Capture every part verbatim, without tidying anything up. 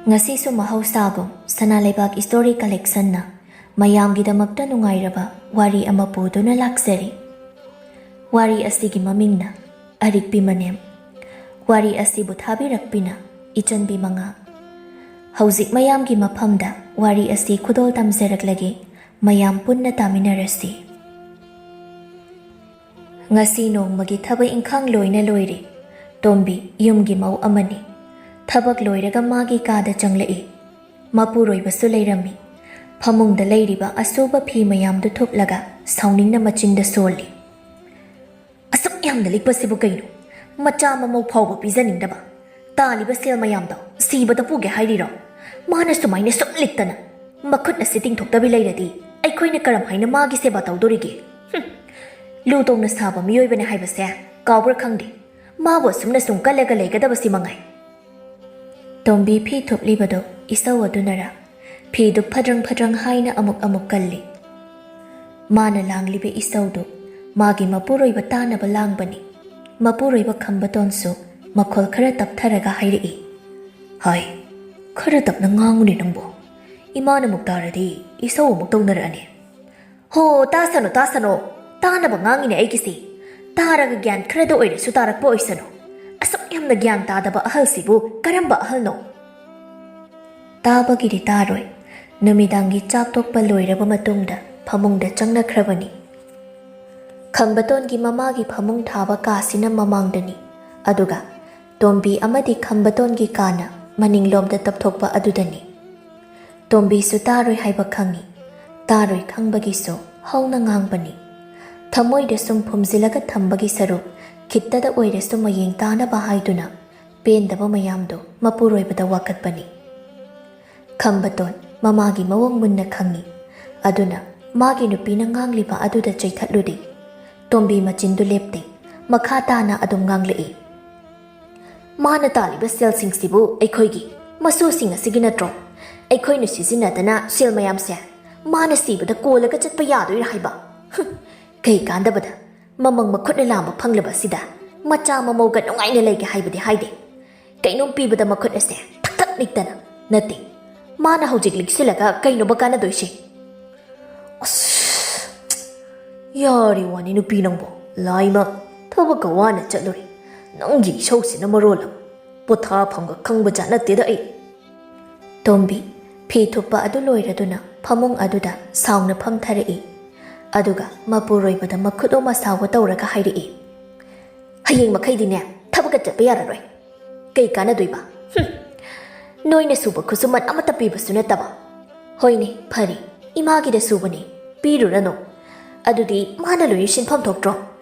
ꯉꯁꯤꯁꯨ ꯃꯍꯧꯁꯥꯒꯨꯝ ꯁꯅꯥ ꯂꯩꯕꯥꯛ ꯏꯁꯇꯣꯔꯤ ꯀꯂꯦꯛꯁꯟꯅ ꯃꯌꯥꯝꯒꯤꯗꯃꯛꯇ ꯅꯨꯡꯉꯥꯏꯔꯕ ꯋꯥꯔꯤ ꯑꯃ ꯄꯨꯗꯨꯅ ꯂꯥꯛꯆꯔꯤ꯫ ꯋꯥꯔꯤ ꯑꯁꯤꯒꯤ ꯃꯃꯤꯡꯅ ꯑꯔꯤꯛꯄꯤ ꯃꯅꯦꯝ꯫ ꯋꯥꯔꯤ ꯑꯁꯤꯕꯨ ꯊꯥꯕꯤꯔꯛꯄꯤꯅ ꯏꯆꯟꯕꯤ ꯃꯉꯥ꯫ ꯍꯧꯖꯤꯛ ꯃꯌꯥꯝꯒꯤ ꯃꯐꯝꯗ ꯋꯥꯔꯤ ꯑꯁꯤ ꯈꯨꯗꯣꯜ ꯇꯝꯖꯔꯛꯂꯒꯦ, ꯃꯌꯥꯝ ꯄꯨꯟꯅ ꯇꯥꯃꯤꯟꯅꯔꯁꯤ꯫ ꯉꯁꯤ ꯅꯣꯡꯃꯒꯤ ꯊꯕꯛ ꯏꯪꯈꯥꯡ ꯂꯣꯏꯅ ꯂꯣꯏꯔꯦ꯫ ꯇꯣꯝꯕꯤ ꯌꯨꯝꯒꯤ ꯃꯧ ꯑꯃꯅꯤ꯫ ꯊꯕꯛ ꯂꯣꯏꯔꯒ ꯃꯥꯒꯤ ꯀꯥꯗ ꯆꯪꯂꯛꯏ꯫ ꯃꯄꯨꯔꯣꯏꯕꯁꯨ ꯂꯩꯔꯝꯃꯤ꯫ ꯐꯃꯨꯡꯗ ꯂꯩꯔꯤꯕ ꯑꯁꯨꯕ ꯐꯤ ꯃꯌꯥꯝꯗꯨ ꯊꯨꯞꯂꯒ ꯁꯥꯎꯅꯤꯡꯅ ꯃꯆꯤꯟꯗ ꯁꯣꯜꯂꯤ꯫ "ꯑꯁꯨꯛ ꯌꯥꯝꯅ ꯂꯤꯛꯄꯁꯤꯕꯨ ꯀꯩꯅꯣ? ꯃꯆꯥ ꯃꯃꯧ ꯐꯥꯎꯕ ꯄꯤꯖꯅꯤꯡꯗꯕ꯫ ꯇꯥꯜꯂꯤꯕ ꯁꯦꯜ ꯃꯌꯥꯝꯗꯣ ꯁꯤꯕꯗ ꯄꯨꯒꯦ ꯍꯥꯏꯔꯤꯔꯣ? ꯃꯥꯅ ꯁꯨꯃꯥꯏꯅ ꯁꯨꯝ ꯂꯤꯛꯇꯅ ꯃꯈꯨꯠ ꯑꯁꯤ ꯇꯤꯡꯊꯣꯛꯇꯕꯤ ꯂꯩꯔꯗꯤ ꯑꯩꯈꯣꯏꯅ ꯀꯔꯝꯍꯥꯏꯅ ꯃꯥꯒꯤ ꯁꯦꯕꯥ ꯇꯧꯗꯣꯔꯤꯒꯦ? ꯍꯨꯝ! ꯂꯨ ꯇꯧꯅ ꯁꯥꯕ ꯃꯤꯑꯣꯏꯕꯅꯦ ꯍꯥꯏꯕꯁꯦ ꯀꯥꯎꯕ꯭ꯔꯥ ꯈꯪꯗꯦ꯫ ꯃꯥꯕꯨ ꯑꯁꯨꯝꯅ ꯁꯨꯝ ꯀꯜꯂꯒ ꯂꯩꯒꯗꯕꯁꯤ ꯃꯉꯥꯏ꯫" ꯇꯣꯝꯕꯤ ꯐꯤ ꯊꯨꯞꯂꯤꯕꯗꯨ ꯏꯁꯧ ꯑꯗꯨꯅꯔ? ꯐꯤꯗꯨ ꯐꯗ꯭ꯔꯪ ꯐꯗ꯭ꯔꯪ ꯍꯥꯏꯅ ꯑꯃꯨꯛ ꯑꯃꯨꯛ ꯀꯜꯂꯤ꯫ ꯃꯥꯅ ꯂꯥꯡꯂꯤꯕ ꯏꯁꯧꯗꯨ ꯃꯥꯒꯤ ꯃꯄꯨꯔꯣꯏꯕ ꯇꯥꯅꯕ ꯂꯥꯡꯕꯅꯤ꯫ ꯃꯄꯨꯔꯣꯏꯕ ꯈꯝꯕꯇꯣꯟꯁꯨ ꯃꯈꯣꯜ ꯈꯔ ꯇꯞꯊꯔꯒ ꯍꯥꯏꯔꯛꯏ, "ꯍꯥꯏ, ꯈꯔ ꯇꯞꯅ ꯉꯥꯡꯉꯨꯅꯦ ꯅꯪꯕꯨ꯫ ꯏꯃꯥꯅ ꯑꯃꯨꯛ ꯇꯥꯔꯗꯤ ꯏꯁꯧ ꯑꯃꯨꯛ ꯇꯧꯅꯔꯛꯑꯅꯤ꯫" "ꯍꯣ, ꯇꯥꯁꯅꯨ, ꯇꯥꯁꯅꯨ꯫ ꯇꯥꯅꯕ ꯉꯥꯡꯉꯤꯅꯦ ꯑꯩꯒꯤꯁꯤ꯫ ꯇꯥꯔꯒ ꯒ꯭ꯌꯥꯟ ꯈꯔꯗ ꯑꯣꯏꯔꯁꯨ ꯇꯥꯔꯛꯄ ꯑꯣꯏꯁꯅꯨ꯫ ꯑꯁꯨꯛ ꯌꯥꯝꯅ ꯒ꯭ꯌꯥꯟ ꯇꯥꯗꯕ ꯑꯍꯜꯁꯤꯕꯨ ꯀꯔꯝꯕ ꯑꯍꯜꯅꯣ?" ꯇꯥꯕꯒꯤꯗꯤ ꯇꯥꯔꯣꯏ꯫ ꯅꯨꯃꯤꯗꯥꯡꯒꯤ ꯆꯥꯛ ꯇꯣꯛꯄ ꯂꯣꯏꯔꯕ ꯃꯇꯨꯡꯗ ꯐꯃꯨꯡꯗ ꯆꯪꯅꯈ꯭ꯔꯕꯅꯤ꯫ ꯈꯝꯕꯇꯣꯟꯒꯤ ꯃꯃꯥꯒꯤ ꯐꯃꯨꯡ ꯊꯥꯕ ꯀꯥꯁꯤꯅ ꯃꯃꯥꯡꯗꯅꯤ, ꯑꯗꯨꯒ ꯇꯣꯝꯕꯤ ꯑꯃꯗꯤ ꯈꯝꯕꯇꯣꯟꯒꯤ ꯀꯥꯅ ꯃꯅꯤꯡꯂꯣꯝꯗ ꯇꯞꯊꯣꯛꯄ ꯑꯗꯨꯗꯅꯤ꯫ ꯇꯣꯝꯕꯤꯁꯨ ꯇꯥꯔꯣꯏ ꯍꯥꯏꯕ ꯈꯪꯏ꯫ ꯇꯥꯔꯣꯏ ꯈꯪꯕꯒꯤꯁꯨ ꯍꯧꯅ ꯉꯥꯡꯕꯅꯤ꯫ ꯊꯃꯣꯏꯗ ꯁꯨꯝ ꯐꯨꯝꯖꯤꯜꯂꯒ ꯊꯝꯕꯒꯤ ꯁꯔꯨꯛ ꯈꯤꯠꯇꯗ ꯑꯣꯏꯔꯁꯨ ꯃꯌꯦꯡ ꯇꯥꯅꯕ ꯍꯥꯏꯗꯨꯅ ꯄꯦꯟꯗꯕ ꯃꯌꯥꯝꯗꯨ ꯃꯄꯨꯔꯣꯏꯕꯗ ꯋꯥꯀꯠꯄꯅꯤ꯫ ꯈꯝꯕꯇꯣꯟ ꯃꯃꯥꯒꯤ ꯃꯑꯣꯡ ꯃꯨꯟꯅ ꯈꯪꯏ꯫ ꯑꯗꯨꯅ ꯃꯥꯒꯤ ꯅꯨꯄꯤꯅ ꯉꯥꯡꯂꯤꯕ ꯑꯗꯨꯗ ꯆꯩꯊꯠꯂꯨꯗꯦ꯫ ꯇꯣꯝꯕꯤ ꯃꯆꯤꯟꯗꯨ ꯂꯦꯞꯇꯦ꯫ ꯃꯈꯥ ꯇꯥꯅ ꯑꯗꯨꯝ ꯉꯥꯡꯂꯛꯏ꯫ "ꯃꯥꯅ ꯇꯥꯜꯂꯤꯕ ꯁꯦꯜꯁꯤꯡꯁꯤꯕꯨ ꯑꯩꯈꯣꯏꯒꯤ ꯃꯁꯨꯁꯤꯡ ꯑꯁꯤꯒꯤ ꯅꯠꯇ꯭ꯔꯣ? ꯑꯩꯈꯣꯏꯅ ꯁꯤꯖꯤꯟꯅꯗꯅ ꯁꯦꯜ ꯃꯌꯥꯝꯁꯦ ꯃꯥꯅ ꯁꯤꯕꯗ ꯀꯣꯜꯂꯒ ꯆꯠꯄ ꯌꯥꯗꯣꯏꯔꯥ ꯍꯥꯏꯕ? ꯍꯨꯝ, ꯀꯩ ꯀꯥꯟꯗꯕꯗ ꯃꯃꯪ ꯃꯈꯨꯠꯅ ꯂꯥꯝꯕ ꯐꯪꯂꯕ ꯑꯁꯤꯗ ꯃꯆꯥ ꯃꯃꯧꯒ ꯅꯨꯡꯉꯥꯏꯅ ꯂꯩꯒꯦ ꯍꯥꯏꯕꯗꯤ ꯍꯥꯏꯗꯦ꯫ ꯀꯩꯅꯣꯝ ꯄꯤꯕꯗ ꯃꯈꯨꯠ ꯑꯁꯦ ꯊꯛ ꯊꯛ ꯅꯤꯛꯇꯅ ꯅꯠꯇꯦ, ꯃꯥꯅ ꯍꯧꯖꯤꯛ ꯂꯤꯛꯁꯤꯜꯂꯒ ꯀꯩꯅꯣꯕ ꯀꯥꯟꯅꯗꯣꯏꯁꯦ? ꯑꯁ, ꯌꯥꯔꯦ ꯋꯥꯅꯤ ꯅꯨꯄꯤ ꯅꯪꯕꯣ꯫ ꯂꯥꯏꯃ, ꯊꯕꯛꯀ ꯋꯥꯅ ꯆꯠꯂꯨꯔꯦ꯫ ꯅꯪꯒꯤ ꯏꯁꯧꯁꯤꯅ ꯃꯔꯣꯜ ꯑꯃ꯫ ꯄꯣꯊꯥꯐꯝꯒ ꯈꯪꯕ ꯖꯥꯠ ꯅꯠꯇꯦꯗ ꯑꯩ꯫ ꯇꯣꯝꯕꯤ ꯐꯤ ꯊꯨꯞꯄ ꯑꯗꯨ ꯂꯣꯏꯔꯗꯨꯅ ꯐꯃꯨꯡ ꯑꯗꯨꯗ ꯁꯥꯎꯅ ꯐꯝꯊꯔꯛꯏ꯫ ꯑꯗꯨꯒ ꯃꯄꯨꯔꯣꯏꯕꯗ ꯃꯈꯨꯠ ꯑꯣꯝꯃ ꯁꯥꯎꯕ ꯇꯧꯔꯒ ꯍꯥꯏꯔꯛꯏ, "ꯍꯌꯦꯡ ꯃꯈꯩꯗꯤꯅꯦ, ꯊꯕꯛꯀ ꯆꯠꯄ ꯌꯥꯔꯔꯣꯏ꯫ ꯀꯩ ꯀꯥꯟꯅꯗꯣꯏꯕ? ꯍꯨꯝ! ꯅꯣꯏꯅ ꯁꯨꯕ ꯈꯨꯠꯁꯨꯃꯟ ꯑꯃꯠꯇ ꯄꯤꯕꯁꯨ ꯅꯠꯇꯕ꯫" "ꯍꯣꯏꯅꯦ, ꯐꯔꯦ, ꯏꯃꯥꯒꯤꯗ ꯁꯨꯕꯅꯦ, ꯄꯤꯔꯨꯔꯅꯨ꯫ ꯑꯗꯨꯗꯤ ꯃꯥꯅ ꯂꯣꯏꯅ ꯁꯤꯟꯐꯝ ꯊꯣꯛꯇ꯭ꯔꯣ?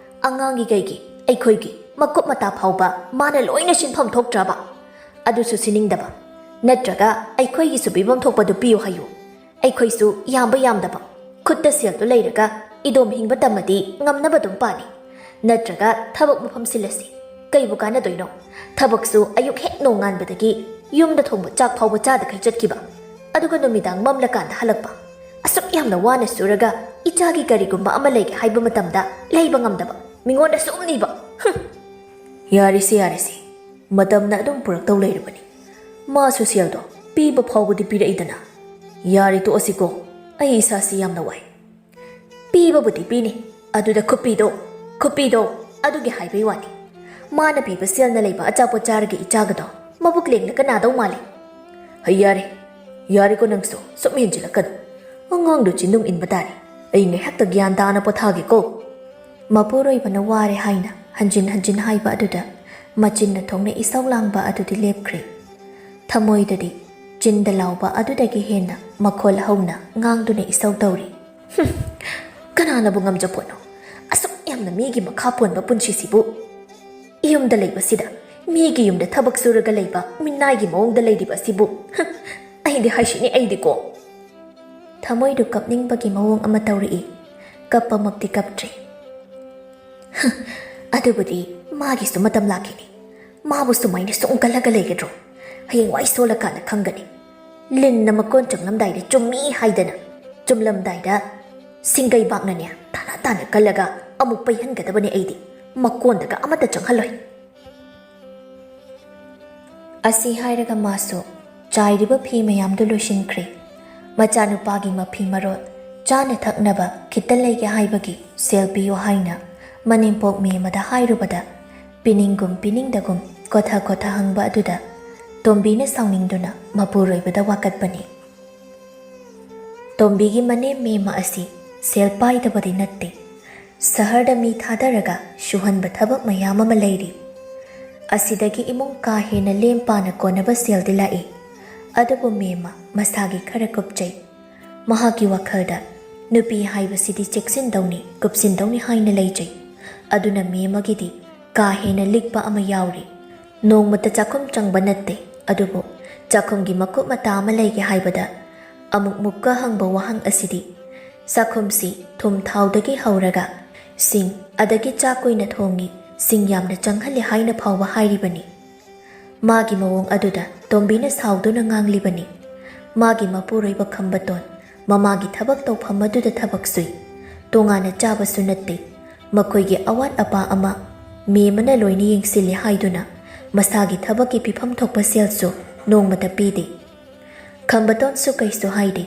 ꯑꯉꯥꯡꯒꯤ ꯀꯩꯒꯤ, ꯑꯩꯈꯣꯏꯒꯤ ꯃꯀꯨꯞ ꯃꯇꯥ ꯐꯥꯎꯕ ꯃꯥꯅ ꯂꯣꯏꯅ ꯁꯤꯟꯐꯝ ꯊꯣꯛꯇ꯭ꯔꯕ? ꯑꯗꯨꯁꯨ ꯁꯤꯟꯅꯤꯡꯗꯕ? ꯅꯠꯇ꯭ꯔꯒ ꯑꯩꯈꯣꯏꯒꯤꯁꯨ ꯄꯤꯐꯝ ꯊꯣꯛꯄꯗꯨ ꯄꯤꯌꯨ ꯍꯥꯏꯌꯨ꯫ ꯑꯩꯈꯣꯏꯁꯨ ꯌꯥꯝꯕ ꯌꯥꯝꯗꯕ, ꯈꯨꯠꯇ ꯁꯦꯜꯗꯨ ꯂꯩꯔꯒ ꯏꯗꯣꯝ ꯍꯤꯡꯕ ꯇꯝꯃꯗꯤ ꯉꯝꯅꯕ ꯑꯗꯨꯝ ꯄꯥꯅꯤ꯫ ꯅꯠꯇ꯭ꯔꯒ ꯊꯕꯛ ꯃꯐꯝ ꯁꯤꯜꯂꯁꯤ꯫ ꯀꯩꯕꯨ ꯀꯥꯟꯅꯗꯣꯏꯅꯣ? ꯊꯕꯛꯁꯨ ꯑꯌꯨꯛ ꯍꯦꯛ ꯅꯣꯡꯉꯥꯟꯕꯗꯒꯤ ꯌꯨꯝꯗ ꯊꯣꯡꯕ ꯆꯥꯛ ꯐꯥꯎꯕ ꯆꯥꯗꯈꯩ ꯆꯠꯈꯤꯕ, ꯑꯗꯨꯒ ꯅꯨꯃꯤꯗꯥꯡ ꯃꯝꯂꯀꯥꯟꯗ ꯍꯜꯂꯛꯄ꯫ ꯑꯁꯨꯛ ꯌꯥꯝꯅ ꯋꯥꯅ ꯁꯨꯔꯒ ꯏꯆꯥꯒꯤ ꯀꯔꯤꯒꯨꯝꯕ ꯑꯃ ꯂꯩꯒꯦ ꯍꯥꯏꯕ ꯃꯇꯝꯗ ꯂꯩꯕ ꯉꯝꯗꯕ, ꯃꯤꯉꯣꯟꯗ ꯁꯨꯝ ꯅꯤꯕ꯫ ꯍꯨꯝ!" "ꯌꯥꯔꯦꯁꯦ, ꯌꯥꯔꯦꯁꯦ, ꯃꯇꯝꯅ ꯑꯗꯨꯝ ꯄꯨꯔꯛꯇꯧ ꯂꯩꯔꯕꯅꯤ꯫ ꯃꯥꯁꯨ ꯁꯦꯜꯗꯣ ꯄꯤꯕ ꯐꯥꯎꯕꯗꯤ ꯄꯤꯔꯛꯏꯗꯅ꯫ ꯌꯥꯔꯦ, ꯇꯣꯛꯑꯁꯤꯀꯣ, ꯑꯩ ꯏꯁꯥꯁꯤ ꯌꯥꯝꯅ ꯋꯥꯏ꯫" "ꯄꯤꯕꯕꯨꯗꯤ ꯄꯤꯅꯤ, ꯑꯗꯨꯗ ꯈꯨꯄꯤꯗꯣ, ꯈꯨꯄꯤꯗꯣ, ꯑꯗꯨꯒꯤ ꯍꯥꯏꯕꯩ ꯋꯥꯅꯤ꯫ ꯃꯥꯅ ꯄꯤꯕ ꯁꯦꯜꯅ ꯂꯩꯕ ꯑꯆꯥꯄꯣꯠ ꯆꯥꯔꯒ ꯏꯆꯥꯒꯗꯣ ꯃꯕꯨꯛ ꯂꯦꯡꯂꯒ ꯅꯥꯗꯧ ꯃꯥꯜꯂꯤ꯫" "ꯍꯩ, ꯌꯥꯔꯦ, ꯌꯥꯔꯦꯀꯣ, ꯅꯪꯁꯨ ꯁꯨꯝ ꯍꯦꯟꯖꯤꯜꯂꯛꯀꯅꯨ꯫ ꯑꯉꯥꯡꯗꯣ ꯆꯤꯟꯗꯨꯝ ꯏꯟꯕ ꯇꯥꯔꯦ꯫ ꯑꯩ ꯉꯥꯏꯍꯥꯛꯇ ꯒ꯭ꯌꯥꯟ ꯇꯥꯅ ꯄꯣꯊꯥꯒꯦꯀꯣ꯫" ꯃꯄꯨꯔꯣꯏꯕꯅ ꯋꯥꯔꯦ ꯍꯥꯏꯅ ꯍꯟꯖꯤꯟ ꯍꯟꯖꯤꯟ ꯍꯥꯏꯕ ꯑꯗꯨꯗ ꯃꯆꯤꯟꯅ ꯊꯣꯡꯅ ꯏꯁꯧ ꯂꯥꯡꯕ ꯑꯗꯨꯗꯤ ꯂꯦꯞꯈ꯭ꯔꯦ꯫ ꯊꯃꯣꯏꯗꯗꯤ ꯆꯤꯟꯗ ꯂꯥꯎꯕ ꯑꯗꯨꯗꯒꯤ ꯍꯦꯟꯅ ꯃꯈꯣꯜ ꯍꯧꯅ ꯉꯥꯡꯗꯨꯅ ꯏꯁꯧ ꯇꯧꯔꯤ꯫ "ꯍꯨꯝ! ꯀꯅꯥꯅꯕꯨ ꯉꯝꯖꯄꯣꯠꯅꯣ? ꯑꯁꯨꯛ ꯌꯥꯝꯅ ꯃꯤꯒꯤ ꯃꯈꯥ ꯄꯣꯟꯕ ꯄꯨꯟꯁꯤꯁꯤꯕꯨ꯫ ꯌꯨꯝꯗ ꯂꯩꯕꯁꯤꯗ, ꯃꯤꯒꯤ ꯌꯨꯝꯗ ꯊꯕꯛ ꯁꯨꯔꯒ ꯂꯩꯕ ꯃꯤꯅꯥꯏꯒꯤ ꯃꯑꯣꯡꯗ ꯂꯩꯔꯤꯕ ꯑꯁꯤꯕꯨ, ꯍꯨꯝ, ꯑꯩꯗꯤ ꯍꯥꯏꯁꯤꯅꯤ, ꯑꯩꯗꯤꯀꯣ꯫" ꯊꯃꯣꯏꯗꯨ ꯀꯞꯅꯤꯡꯕꯒꯤ ꯃꯑꯣꯡ ꯑꯃ ꯇꯧꯔꯛꯏ꯫ ꯀꯞꯄꯃꯛꯇꯤ ꯀꯞꯇ꯭ꯔꯤ꯫ "ꯍ, ꯑꯗꯨꯕꯨꯗꯤ ꯃꯥꯒꯤꯁꯨ ꯃꯇꯝ ꯂꯥꯛꯈꯤꯅꯤ꯫ ꯃꯥꯕꯨ ꯁꯨꯃꯥꯏꯅ ꯁꯨꯝ ꯀꯜꯂꯒ ꯂꯩꯒꯗ꯭ꯔꯣ? ꯍꯌꯦꯡꯋꯥꯏ ꯁꯣꯜꯂꯀꯥꯟꯗ ꯈꯪꯒꯅꯤ꯫ ꯂꯤꯟꯅ ꯃꯀꯣꯟ ꯆꯪꯂꯝꯗꯥꯏꯗ ꯆꯨꯝꯃꯤ ꯍꯥꯏꯗꯅ, ꯆꯨꯝꯂꯝꯗꯥꯏꯗ ꯁꯤꯡꯒꯩꯕꯥꯛꯅꯅꯦ ꯇꯥꯅ ꯇꯥꯅ ꯀꯜꯂꯒ ꯑꯃꯨꯛ ꯄꯩꯍꯟꯒꯗꯕꯅꯦ ꯑꯩꯗꯤ꯫ ꯃꯀꯣꯟꯗꯒ ꯑꯃꯠꯇ ꯆꯪꯍꯜꯂꯣꯏ꯫" ꯑꯁꯤ ꯍꯥꯏꯔꯒ ꯃꯥꯁꯨ ꯆꯥꯏꯔꯤꯕ ꯐꯤ ꯃꯌꯥꯝꯗꯨ ꯂꯣꯏꯁꯤꯟꯈ꯭ꯔꯦ꯫ ꯃꯆꯥꯅꯨꯄꯥꯒꯤ ꯃꯐꯤ ꯃꯔꯣꯜ, ꯆꯥꯅ ꯊꯛꯅꯕ ꯈꯤꯇ ꯂꯩꯒꯦ ꯍꯥꯏꯕꯒꯤ ꯁꯦꯜ ꯄꯤꯌꯨ ꯍꯥꯏꯅ ꯃꯅꯦꯝꯄꯣꯛ ꯃꯦꯝꯃꯗ ꯍꯥꯏꯔꯨꯕꯗ, ꯄꯤꯅꯤꯡꯒꯨꯝ ꯄꯤꯅꯤꯡꯗꯒꯨꯝ ꯀꯣꯊ ꯀꯣꯊ ꯍꯪꯕ ꯑꯗꯨꯗ ꯇꯣꯝꯕꯤꯅ ꯁꯥꯎꯅꯤꯡꯗꯨꯅ ꯃꯄꯨꯔꯣꯏꯕꯗ ꯋꯥꯀꯠꯄꯅꯤ꯫ ꯇꯣꯝꯕꯤꯒꯤ ꯃꯅꯦꯝ ꯃꯦꯝꯃ ꯑꯁꯤ ꯁꯦꯜ ꯄꯥꯏꯗꯕꯗꯤ ꯅꯠꯇꯦ꯫ ꯁꯍꯔꯗ ꯃꯤ ꯊꯥꯗꯔꯒ ꯁꯨꯍꯟꯕ ꯊꯕꯛ ꯃꯌꯥꯝ ꯑꯃ ꯂꯩꯔꯤ꯫ ꯑꯁꯤꯗꯒꯤ ꯏꯃꯨꯡ ꯀꯥ ꯍꯦꯟꯅ ꯂꯦꯝ ꯄꯥꯅ ꯀꯣꯟꯅꯕ ꯁꯦꯜꯗꯤ ꯂꯥꯛꯏ꯫ ꯑꯗꯨꯕꯨ ꯃꯦꯝꯃ ꯃꯁꯥꯒꯤ ꯈꯔ ꯀꯨꯞꯆꯩ꯫ ꯃꯍꯥꯛꯀꯤ ꯋꯥꯈꯜꯗ ꯅꯨꯄꯤ ꯍꯥꯏꯕꯁꯤꯗꯤ ꯆꯦꯛꯁꯤꯟꯗꯧꯅꯤ, ꯀꯨꯞꯁꯤꯟꯗꯧꯅꯤ ꯍꯥꯏꯅ ꯂꯩꯖꯩ꯫ ꯑꯗꯨꯅ ꯃꯦꯝꯃꯒꯤꯗꯤ ꯀꯥ ꯍꯦꯟꯅ ꯂꯤꯛꯄ ꯑꯃ ꯌꯥꯎꯔꯤ꯫ ꯅꯣꯡꯃꯇ ꯆꯥꯛꯈꯨꯝ ꯆꯪꯕ ꯅꯠꯇꯦ, ꯑꯗꯨꯕꯨ ꯆꯥꯛꯈꯨꯝꯒꯤ ꯃꯀꯨꯞ ꯃꯇꯥ ꯑꯃ ꯂꯩꯒꯦ ꯍꯥꯏꯕꯗ ꯑꯃꯨꯛ ꯃꯨꯛꯀ ꯍꯪꯕ ꯋꯥꯍꯪ ꯑꯁꯤꯗꯤ, ꯆꯥꯛꯈꯨꯝꯁꯤ ꯊꯨꯝ ꯊꯥꯎꯗꯒꯤ ꯍꯧꯔꯒ ꯁꯤꯡ, ꯑꯗꯒꯤ ꯆꯥꯛ ꯀꯨꯏꯅ ꯊꯣꯡꯉꯤ, ꯁꯤꯡ ꯌꯥꯝꯅ ꯆꯪꯍꯜꯂꯤ ꯍꯥꯏꯅ ꯐꯥꯎꯕ ꯍꯥꯏꯔꯤꯕꯅꯤ꯫ ꯃꯥꯒꯤ ꯃꯑꯣꯡ ꯑꯗꯨꯗ ꯇꯣꯝꯕꯤꯅ ꯁꯥꯎꯗꯨꯅ ꯉꯥꯡꯂꯤꯕꯅꯤ꯫ ꯃꯥꯒꯤ ꯃꯄꯨꯔꯣꯏꯕ ꯈꯝꯕꯇꯣꯟ ꯃꯃꯥꯒꯤ ꯊꯕꯛ ꯇꯧꯐꯝ ꯑꯗꯨꯗ ꯊꯕꯛ ꯁꯨꯏ꯫ ꯇꯣꯉꯥꯟꯅ ꯆꯥꯕꯁꯨ ꯅꯠꯇꯦ꯫ ꯃꯈꯣꯏꯒꯤ ꯑꯋꯥꯠ ꯑꯄꯥ ꯑꯃ ꯃꯦꯝꯃꯅ ꯂꯣꯏꯅ ꯌꯦꯡꯁꯤꯜꯂꯤ ꯍꯥꯏꯗꯨꯅ ꯃꯁꯥꯒꯤ ꯊꯕꯛꯀꯤ ꯄꯤꯐꯝ ꯊꯣꯛꯄ ꯁꯦꯜꯁꯨ ꯅꯣꯡꯃꯇ ꯄꯤꯗꯦ꯫ ꯈꯝꯕꯇꯣꯟꯁꯨ ꯀꯩꯁꯨ ꯍꯥꯏꯗꯦ꯫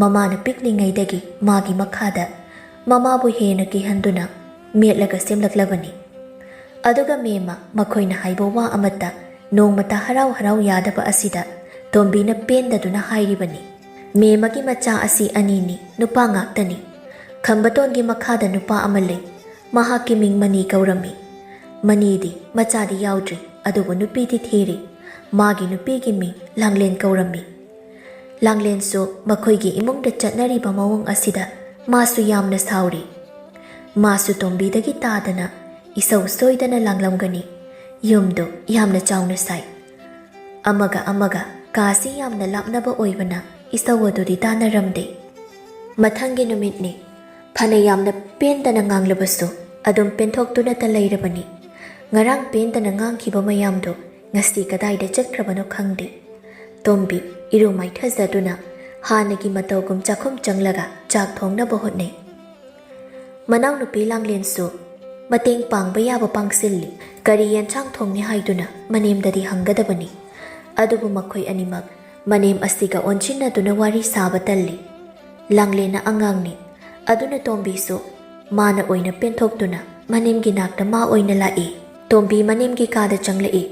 ꯃꯃꯥꯅ ꯄꯤꯛꯂꯤꯉꯩꯗꯒꯤ ꯃꯥꯒꯤ ꯃꯈꯥꯗ ꯃꯃꯥꯕꯨ ꯍꯦꯟꯅ ꯀꯤꯍꯟꯗꯨꯅ ꯃꯦꯠꯂꯒ ꯁꯦꯝꯂꯛꯂꯕꯅꯤ꯫ ꯑꯗꯨꯒ ꯃꯦꯝꯃ ꯃꯈꯣꯏꯅ ꯍꯥꯏꯕ ꯋꯥ ꯑꯃꯠꯇ ꯅꯣꯡꯃꯇ ꯍꯔꯥꯎ ꯍꯔꯥꯎ ꯌꯥꯗꯕ ꯑꯁꯤꯗ ꯇꯣꯝꯕꯤꯅ ꯄꯦꯟꯗꯗꯨꯅ ꯍꯥꯏꯔꯤꯕꯅꯤ, "ꯃꯦꯝꯃꯒꯤ ꯃꯆꯥ ꯑꯁꯤ ꯑꯅꯤꯅꯤ, ꯅꯨꯄꯥ ꯉꯥꯛꯇꯅꯤ꯫ ꯈꯝꯕꯇꯣꯟꯒꯤ ꯃꯈꯥꯗ ꯅꯨꯄꯥ ꯑꯃ ꯂꯩ꯫ ꯃꯍꯥꯛꯀꯤ ꯃꯤꯡ ꯃꯅꯤ ꯀꯧꯔꯝꯃꯤ꯫ ꯃꯅꯤꯗꯤ ꯃꯆꯥꯗꯤ ꯌꯥꯎꯗ꯭ꯔꯤ, ꯑꯗꯨꯕꯨ ꯅꯨꯄꯤꯗꯤ ꯊꯤꯔꯤ꯫ ꯃꯥꯒꯤ ꯅꯨꯄꯤꯒꯤ ꯃꯤꯡ ꯂꯥꯡꯂꯦꯟ ꯀꯧꯔꯝꯃꯤ꯫ ꯂꯥꯡꯂꯦꯟꯁꯨ ꯃꯈꯣꯏꯒꯤ ꯏꯃꯨꯡꯗ ꯆꯠꯅꯔꯤꯕ ꯃꯑꯣꯡ ꯑꯁꯤꯗ ꯃꯥꯁꯨ ꯌꯥꯝꯅ ꯁꯥꯎꯔꯤ꯫ ꯃꯥꯁꯨ ꯇꯣꯝꯕꯤꯗꯒꯤ ꯇꯥꯗꯅ ꯏꯁꯧ ꯁꯣꯏꯗꯅ ꯂꯥꯡꯂꯝꯒꯅꯤ꯫ ꯌꯨꯝꯗꯨ ꯌꯥꯝꯅ ꯆꯥꯎꯅ ꯁꯥꯏ꯫ ꯑꯃꯒ ꯑꯃꯒ ꯀꯥꯁꯤ ꯌꯥꯝꯅ ꯂꯥꯞꯅꯕ ꯑꯣꯏꯕꯅ ꯏꯁꯧ ꯑꯗꯨꯗꯤ ꯇꯥꯅꯔꯝꯗꯦ꯫ ꯃꯊꯪꯒꯤ ꯅꯨꯃꯤꯠꯅꯤ꯫ ꯐꯅ ꯌꯥꯝꯅ ꯄꯦꯟꯗꯅ ꯉꯥꯡꯂꯕꯁꯨ ꯑꯗꯨꯝ ꯄꯦꯟꯊꯣꯛꯇꯨꯅꯇ ꯂꯩꯔꯕꯅꯤ꯫ ꯉꯔꯥꯡ ꯄꯦꯟꯗꯅ ꯉꯥꯡꯈꯤꯕ ꯃꯌꯥꯝꯗꯨ ꯉꯁꯤ ꯀꯗꯥꯏꯗ ꯆꯠꯈ꯭ꯔꯕꯅꯣ ꯈꯪꯗꯦ꯫ ꯇꯣꯝꯕꯤ ꯏꯔꯨ ꯃꯥꯏꯊꯖꯗꯨꯅ ꯍꯥꯟꯅꯒꯤ ꯃꯇꯧꯒꯨꯝ ꯆꯥꯛꯈꯨꯝ ꯆꯪꯂꯒ ꯆꯥꯛ ꯊꯣꯡꯅꯕ ꯍꯣꯠꯅꯩ꯫ ꯃꯅꯥꯎꯅꯨꯄꯤ ꯂꯥꯡꯂꯦꯟꯁꯨ ꯃꯇꯦꯡ ꯄꯥꯡꯕ ꯌꯥꯕ ꯄꯥꯡꯁꯤꯜꯂꯤ꯫ ꯀꯔꯤ ꯌꯦꯟꯁꯥꯡ ꯊꯣꯡꯅꯤ ꯍꯥꯏꯗꯨꯅ ꯃꯅꯦꯝꯗꯗꯤ ꯍꯪꯒꯗꯕꯅꯤ꯫ ꯑꯗꯨꯕꯨ ꯃꯈꯣꯏ ꯑꯅꯤꯃꯛ ꯃꯅꯦꯝ ꯑꯁꯤꯒ ꯑꯣꯟꯁꯤꯟꯅꯗꯨꯅ ꯋꯥꯔꯤ ꯁꯥꯕ ꯇꯜꯂꯤ꯫ ꯂꯥꯡꯂꯦꯟꯅ ꯑꯉꯥꯡꯅꯤ꯫ ꯑꯗꯨꯅ ꯇꯣꯝꯕꯤꯁꯨ ꯃꯥꯅ ꯑꯣꯏꯅ ꯄꯦꯟꯊꯣꯛꯇꯨꯅ ꯃꯅꯦꯝꯒꯤ ꯅꯥꯛꯇ ꯃꯥ ꯑꯣꯏꯅ ꯂꯥꯛꯏ꯫ ꯇꯣꯝꯕꯤ ꯃꯅꯦꯝꯒꯤ ꯀꯥꯗ ꯆꯪꯂꯛꯏ꯫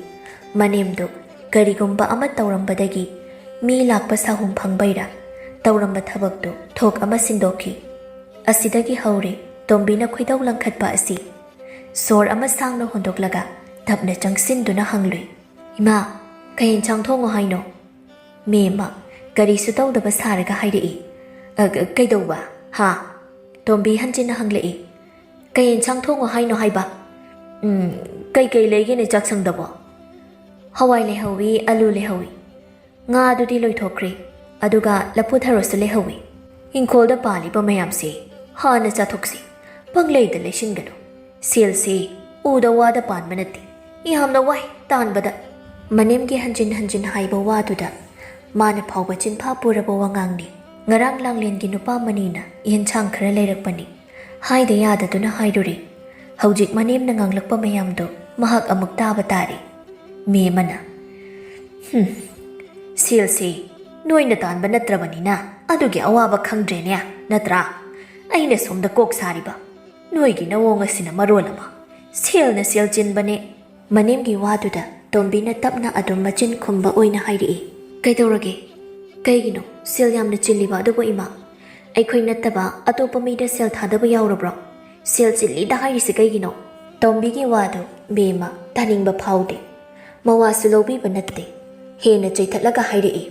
ꯃꯅꯦꯝꯗꯨ ꯀꯔꯤꯒꯨꯝꯕ ꯑꯃ ꯇꯧꯔꯝꯕꯗꯒꯤ ꯃꯤ ꯂꯥꯛꯄ ꯁꯥꯍꯨꯝ ꯐꯪꯕꯩꯔꯥ ꯇꯧꯔꯝꯕ ꯊꯕꯛꯇꯨ ꯊꯣꯛ ꯑꯃ ꯁꯤꯟꯗꯣꯛꯈꯤ꯫ ꯑꯁꯤꯗꯒꯤ ꯍꯧꯔꯦ ꯇꯣꯝꯕꯤꯅ ꯈꯣꯏꯗꯧ ꯂꯪꯈꯠꯄ ꯑꯁꯤ꯫ ꯁꯣꯔ ꯑꯃ ꯁꯥꯡꯅ ꯍꯣꯟꯗꯣꯛꯂꯒ ꯇꯞꯅ ꯆꯪꯁꯤꯟꯗꯨꯅ ꯍꯪꯂꯨꯏ, "ꯏꯃꯥ, ꯀꯩ ꯌꯦꯟꯁꯥꯡ ꯊꯣꯡꯉꯣ ꯍꯥꯏꯅꯣ?" ꯃꯦꯝꯃ ꯀꯔꯤꯁꯨ ꯇꯧꯗꯕ ꯁꯥꯔꯒ ꯍꯥꯏꯔꯛꯏ꯫ "ꯑ, ꯀ-, ꯀꯩꯗꯧꯕ? ꯍꯥ?" ꯇꯣꯝꯕꯤ ꯍꯟꯖꯤꯟꯅ ꯍꯪꯂꯛꯏ꯫ "ꯀꯩ ꯌꯦꯟꯁꯥꯡ ꯊꯣꯡꯉꯣ ꯍꯥꯏꯅꯣ ꯍꯥꯏꯕ?" "ꯎꯝ, ꯀꯩꯀꯩ ꯂꯩꯒꯦꯅꯦ ꯆꯥꯛꯁꯪꯗꯕꯣ?" "ꯍꯋꯥꯏ ꯂꯩꯍꯧꯋꯤ, ꯑꯂꯨ ꯂꯩꯍꯧꯋꯤ꯫ ꯉꯥꯗꯨꯗꯤ ꯂꯣꯏꯊꯣꯛꯈ꯭ꯔꯦ꯫ ꯑꯗꯨꯒ ꯂꯐꯨ ꯊꯔꯣꯁꯨ ꯂꯩꯍꯧꯋꯤ꯫ ꯏꯪꯈꯣꯜꯗ ꯄꯥꯜꯂꯤꯕ ꯃꯌꯥꯝꯁꯦ ꯍꯥꯟꯅ ꯆꯥꯊꯣꯛꯁꯤ꯫ ꯄꯪꯂꯩꯗ ꯂꯩꯁꯤꯟꯒꯅꯨ꯫ ꯁꯦꯜꯁꯦ ꯎꯗ ꯋꯥꯗ ꯄꯥꯟꯕ ꯅꯠꯇꯦ꯫ ꯌꯥꯝꯅ ꯋꯥꯏ ꯇꯥꯟꯕꯗ꯫" ꯃꯅꯦꯝꯒꯤ ꯍꯟꯖꯤꯟ ꯍꯟꯖꯤꯟ ꯍꯥꯏꯕ ꯋꯥꯗꯨꯗ ꯃꯥꯅ ꯐꯥꯎꯕ ꯆꯤꯟꯐꯥ ꯄꯨꯔꯕ ꯋꯥꯉꯥꯡꯅꯤ꯫ ꯉꯔꯥꯡ ꯂꯥꯡꯂꯦꯟꯒꯤ ꯅꯨꯄꯥ ꯃꯅꯤꯅ ꯌꯦꯟꯁꯥꯡ ꯈꯔ ꯂꯩꯔꯛꯄꯅꯤ꯫ ꯍꯥꯏꯗ ꯌꯥꯗꯗꯨꯅ ꯍꯥꯏꯔꯨꯔꯦ꯫ ꯍꯧꯖꯤꯛ ꯃꯅꯦꯝꯅ ꯉꯥꯡꯂꯛꯄ ꯃꯌꯥꯝꯗꯣ ꯃꯍꯥꯛ ꯑꯃꯨꯛ ꯇꯥꯕ ꯇꯥꯔꯦ꯫ ꯃꯦꯝꯃꯅ, "ꯍꯨꯝ, ꯁꯦꯜꯁꯦ ꯅꯣꯏꯅ ꯇꯥꯟꯕ ꯅꯠꯇ꯭ꯔꯕꯅꯤꯅ ꯑꯗꯨꯒꯤ ꯑꯋꯥꯕ ꯈꯪꯗ꯭ꯔꯦꯅꯦ, ꯅꯠꯇ꯭ꯔꯥ? ꯑꯩꯅ ꯁꯣꯝꯗ ꯀꯣꯛ ꯁꯥꯔꯤꯕ꯫ ꯅꯣꯏꯒꯤ ꯅꯋꯣꯡ ꯑꯁꯤꯅ ꯃꯔꯣꯜ ꯑꯃ꯫ ꯁꯦꯜꯅ ꯁꯦꯜ ꯆꯤꯟꯕꯅꯦ꯫" ꯃꯅꯦꯝꯒꯤ ꯋꯥꯗꯨꯗ ꯇꯣꯝꯕꯤꯅ ꯇꯞꯅ ꯑꯗꯨꯝ ꯃꯆꯤꯟ ꯈꯨꯝꯕ ꯑꯣꯏꯅ ꯍꯥꯏꯔꯛꯏ, "ꯀꯩꯗꯧꯔꯒꯦ? ꯀꯩꯒꯤꯅꯣ ꯁꯦꯜ ꯌꯥꯝꯅ ꯆꯤꯜꯂꯤꯕ ꯑꯗꯨꯕꯨ, ꯏꯃꯥ? ꯑꯩꯈꯣꯏ ꯅꯠꯇꯕ ꯑꯇꯣꯞꯄ ꯃꯤꯗ ꯁꯦꯜ ꯊꯥꯗꯕ ꯌꯥꯎꯔꯕ꯭ꯔꯣ? ꯁꯦꯜ ꯆꯤꯜꯂꯤꯗ ꯍꯥꯏꯔꯤꯁꯤ ꯀꯩꯒꯤꯅꯣ?" ꯇꯣꯝꯕꯤꯒꯤ ꯋꯥꯗꯨ ꯕꯦꯝꯃ ꯇꯥꯅꯤꯡꯕ ꯐꯥꯎꯗꯦ꯫ ꯃꯋꯥꯁꯨ ꯂꯧꯕꯤꯕ ꯅꯠꯇꯦ꯫ ꯍꯦꯟꯅ ꯆꯩꯊꯠꯂꯒ ꯍꯥꯏꯔꯛꯏ,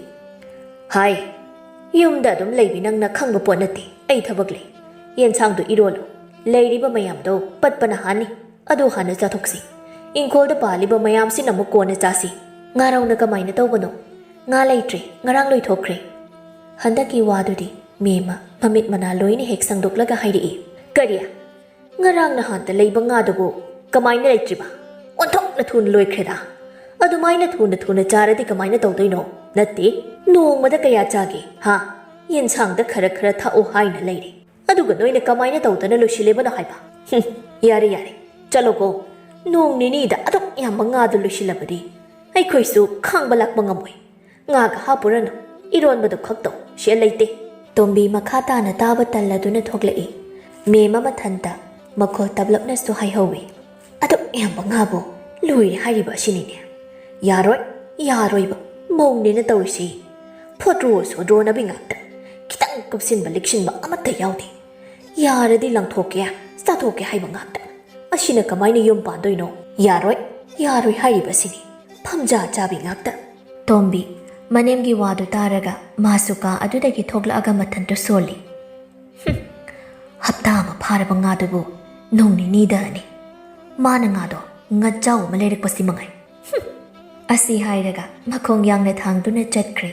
"ꯍꯥꯏ, ꯌꯨꯝꯗ ꯑꯗꯨꯝ ꯂꯩꯕꯤ ꯅꯪꯅ ꯈꯪꯕ ꯄꯣꯠ ꯅꯠꯇꯦ꯫ ꯑꯩ ꯊꯕꯛ ꯂꯩ꯫ ꯌꯦꯟꯁꯥꯡꯗꯨ ꯏꯔꯣꯜꯂꯨ꯫ ꯂꯩꯔꯤꯕ ꯃꯌꯥꯝꯗꯣ ꯄꯠꯄꯅ ꯍꯥꯟꯅꯤ꯫ ꯑꯗꯨ ꯍꯥꯟꯅ ꯆꯥꯊꯣꯛꯁꯤ꯫ ꯏꯪꯈꯣꯜꯗ ꯄꯥꯜꯂꯤꯕ ꯃꯌꯥꯝꯁꯤꯅ ꯑꯃꯨꯛ ꯀꯣꯟꯅ ꯆꯥꯁꯤ꯫ ꯉꯥꯔꯧꯅ ꯀꯃꯥꯏꯅ ꯇꯧꯕꯅꯣ?" "ꯉꯥ ꯂꯩꯇ꯭ꯔꯦ, ꯉꯔꯥꯡ ꯂꯣꯏꯊꯣꯛꯈ꯭ꯔꯦ꯫" ꯍꯟꯗꯛꯀꯤ ꯋꯥꯗꯨꯗꯤ ꯃꯦꯝꯃ ꯃꯃꯤꯠ ꯃꯅꯥ ꯂꯣꯏꯅ ꯍꯦꯛ ꯁꯪꯗꯣꯛꯂꯒ ꯍꯥꯏꯔꯛꯏ, "ꯀꯔꯤ? ꯉꯔꯥꯡ ꯅꯍꯥꯟꯇ ꯂꯩꯕ ꯉꯥꯗꯨꯕꯨ ꯀꯃꯥꯏꯅ ꯂꯩꯇ꯭ꯔꯤꯕ? ꯑꯣꯟꯊꯣꯛꯅ ꯊꯨꯅ ꯂꯣꯏꯈ꯭ꯔꯦꯗ꯫ ꯑꯗꯨꯃꯥꯏꯅ ꯊꯨꯅ ꯊꯨꯅ ꯆꯥꯔꯗꯤ ꯀꯃꯥꯏꯅ ꯇꯧꯗꯣꯏꯅꯣ? ꯅꯠꯇꯦ, ꯅꯣꯡꯃꯗ ꯀꯌꯥ ꯆꯥꯒꯦ, ꯍꯥ? ꯌꯦꯟꯁꯥꯡꯗ ꯈꯔ ꯈꯔ ꯊꯥꯛꯑꯣ ꯍꯥꯏꯅ ꯂꯩꯔꯦ꯫ ꯑꯗꯨꯒ ꯅꯣꯏꯅ ꯀꯃꯥꯏꯅ ꯇꯧꯗꯅ ꯂꯣꯏꯁꯤꯜꯂꯤꯕꯅꯣ ꯍꯥꯏꯕ? ꯍꯨꯝ, ꯌꯥꯔꯦ, ꯌꯥꯔꯦ, ꯆꯠꯂꯣꯀꯣ꯫ ꯅꯣꯡ ꯅꯤꯅꯤꯗ ꯑꯗꯨꯛ ꯌꯥꯝꯕ ꯉꯥꯗꯨ ꯂꯣꯏꯁꯤꯜꯂꯕꯗꯤ ꯑꯩꯈꯣꯏꯁꯨ ꯈꯥꯡꯕ ꯂꯥꯛꯄ ꯉꯝꯃꯣꯏ꯫" ꯉꯥꯒ ꯍꯥꯞꯄꯨꯔꯅꯨ, ꯏꯔꯣꯟꯕꯗꯨ ꯈꯛ ꯇꯧ, ꯁꯦꯜ ꯂꯩꯇꯦ꯫ ꯇꯣꯝꯕꯤ ꯃꯈꯥ ꯇꯥꯅ ꯇꯥꯕ ꯇꯜꯂꯗꯨꯅ ꯊꯣꯛꯂꯛꯏ꯫ ꯃꯦꯝꯃ ꯃꯊꯟꯇ ꯃꯈꯣꯜ ꯇꯞꯂꯞꯅꯁꯨ ꯍꯥꯏꯍꯧꯏ꯫ ꯑꯗꯨꯛ ꯌꯥꯝꯕ ꯉꯥꯕꯨ ꯂꯣꯏꯔꯦ ꯍꯥꯏꯔꯤꯕ ꯑꯁꯤꯅꯤꯅꯦ꯫ ꯌꯥꯔꯣꯏ, ꯌꯥꯔꯣꯏꯕ ꯃꯧꯅꯦꯅ ꯇꯧꯔꯤꯁꯤ꯫ ꯐꯣꯇ꯭ꯔꯣ ꯁꯣꯗ꯭ꯔꯣꯅꯕꯤ ꯉꯥꯛꯇ꯫ ꯈꯤꯇꯪ ꯀꯨꯞꯁꯤꯟꯕ ꯂꯤꯛꯁꯤꯟꯕ ꯑꯃꯠꯇ ꯌꯥꯎꯗꯦ꯫ ꯌꯥꯔꯗꯤ ꯂꯪꯊꯣꯛꯀꯦ, ꯆꯥꯊꯣꯛꯀꯦ ꯍꯥꯏꯕ ꯉꯥꯛꯇ꯫ ꯑꯁꯤꯅ ꯀꯃꯥꯏꯅ ꯌꯨꯝ ꯄꯥꯟꯗꯣꯏꯅꯣ? ꯌꯥꯔꯣꯏ, ꯌꯥꯔꯣꯏ ꯍꯥꯏꯔꯤꯕꯁꯤꯅꯤ꯫ ꯐꯝꯖꯥ ꯆꯥꯕꯤ ꯉꯥꯛꯇ꯫ ꯇꯣꯝꯕꯤ ꯃꯅꯦꯝꯒꯤ ꯋꯥꯗꯨ ꯇꯥꯔꯒ ꯃꯥꯁꯨ ꯀꯥ ꯑꯗꯨꯗꯒꯤ ꯊꯣꯛꯂꯛꯑꯒ ꯃꯊꯟꯇ ꯁꯣꯜꯂꯤ꯫ "ꯍꯨꯝ, ꯍꯞꯇꯥ ꯑꯃ ꯐꯥꯔꯕ ꯉꯥꯗꯨꯕꯨ ꯅꯣꯡ ꯅꯤꯅꯤꯗ ꯑꯅꯤ꯫ ꯃꯥꯅ ꯉꯥꯗꯣ ꯉꯥꯖꯥꯎ ꯑꯃ ꯂꯩꯔꯛꯄꯁꯤ ꯃꯉꯥꯏ꯫ ꯍꯨꯝ!" ꯑꯁꯤ ꯍꯥꯏꯔꯒ ꯃꯈꯣꯡ ꯌꯥꯡꯅ ꯊꯥꯡꯗꯨꯅ ꯆꯠꯈ꯭ꯔꯦ꯫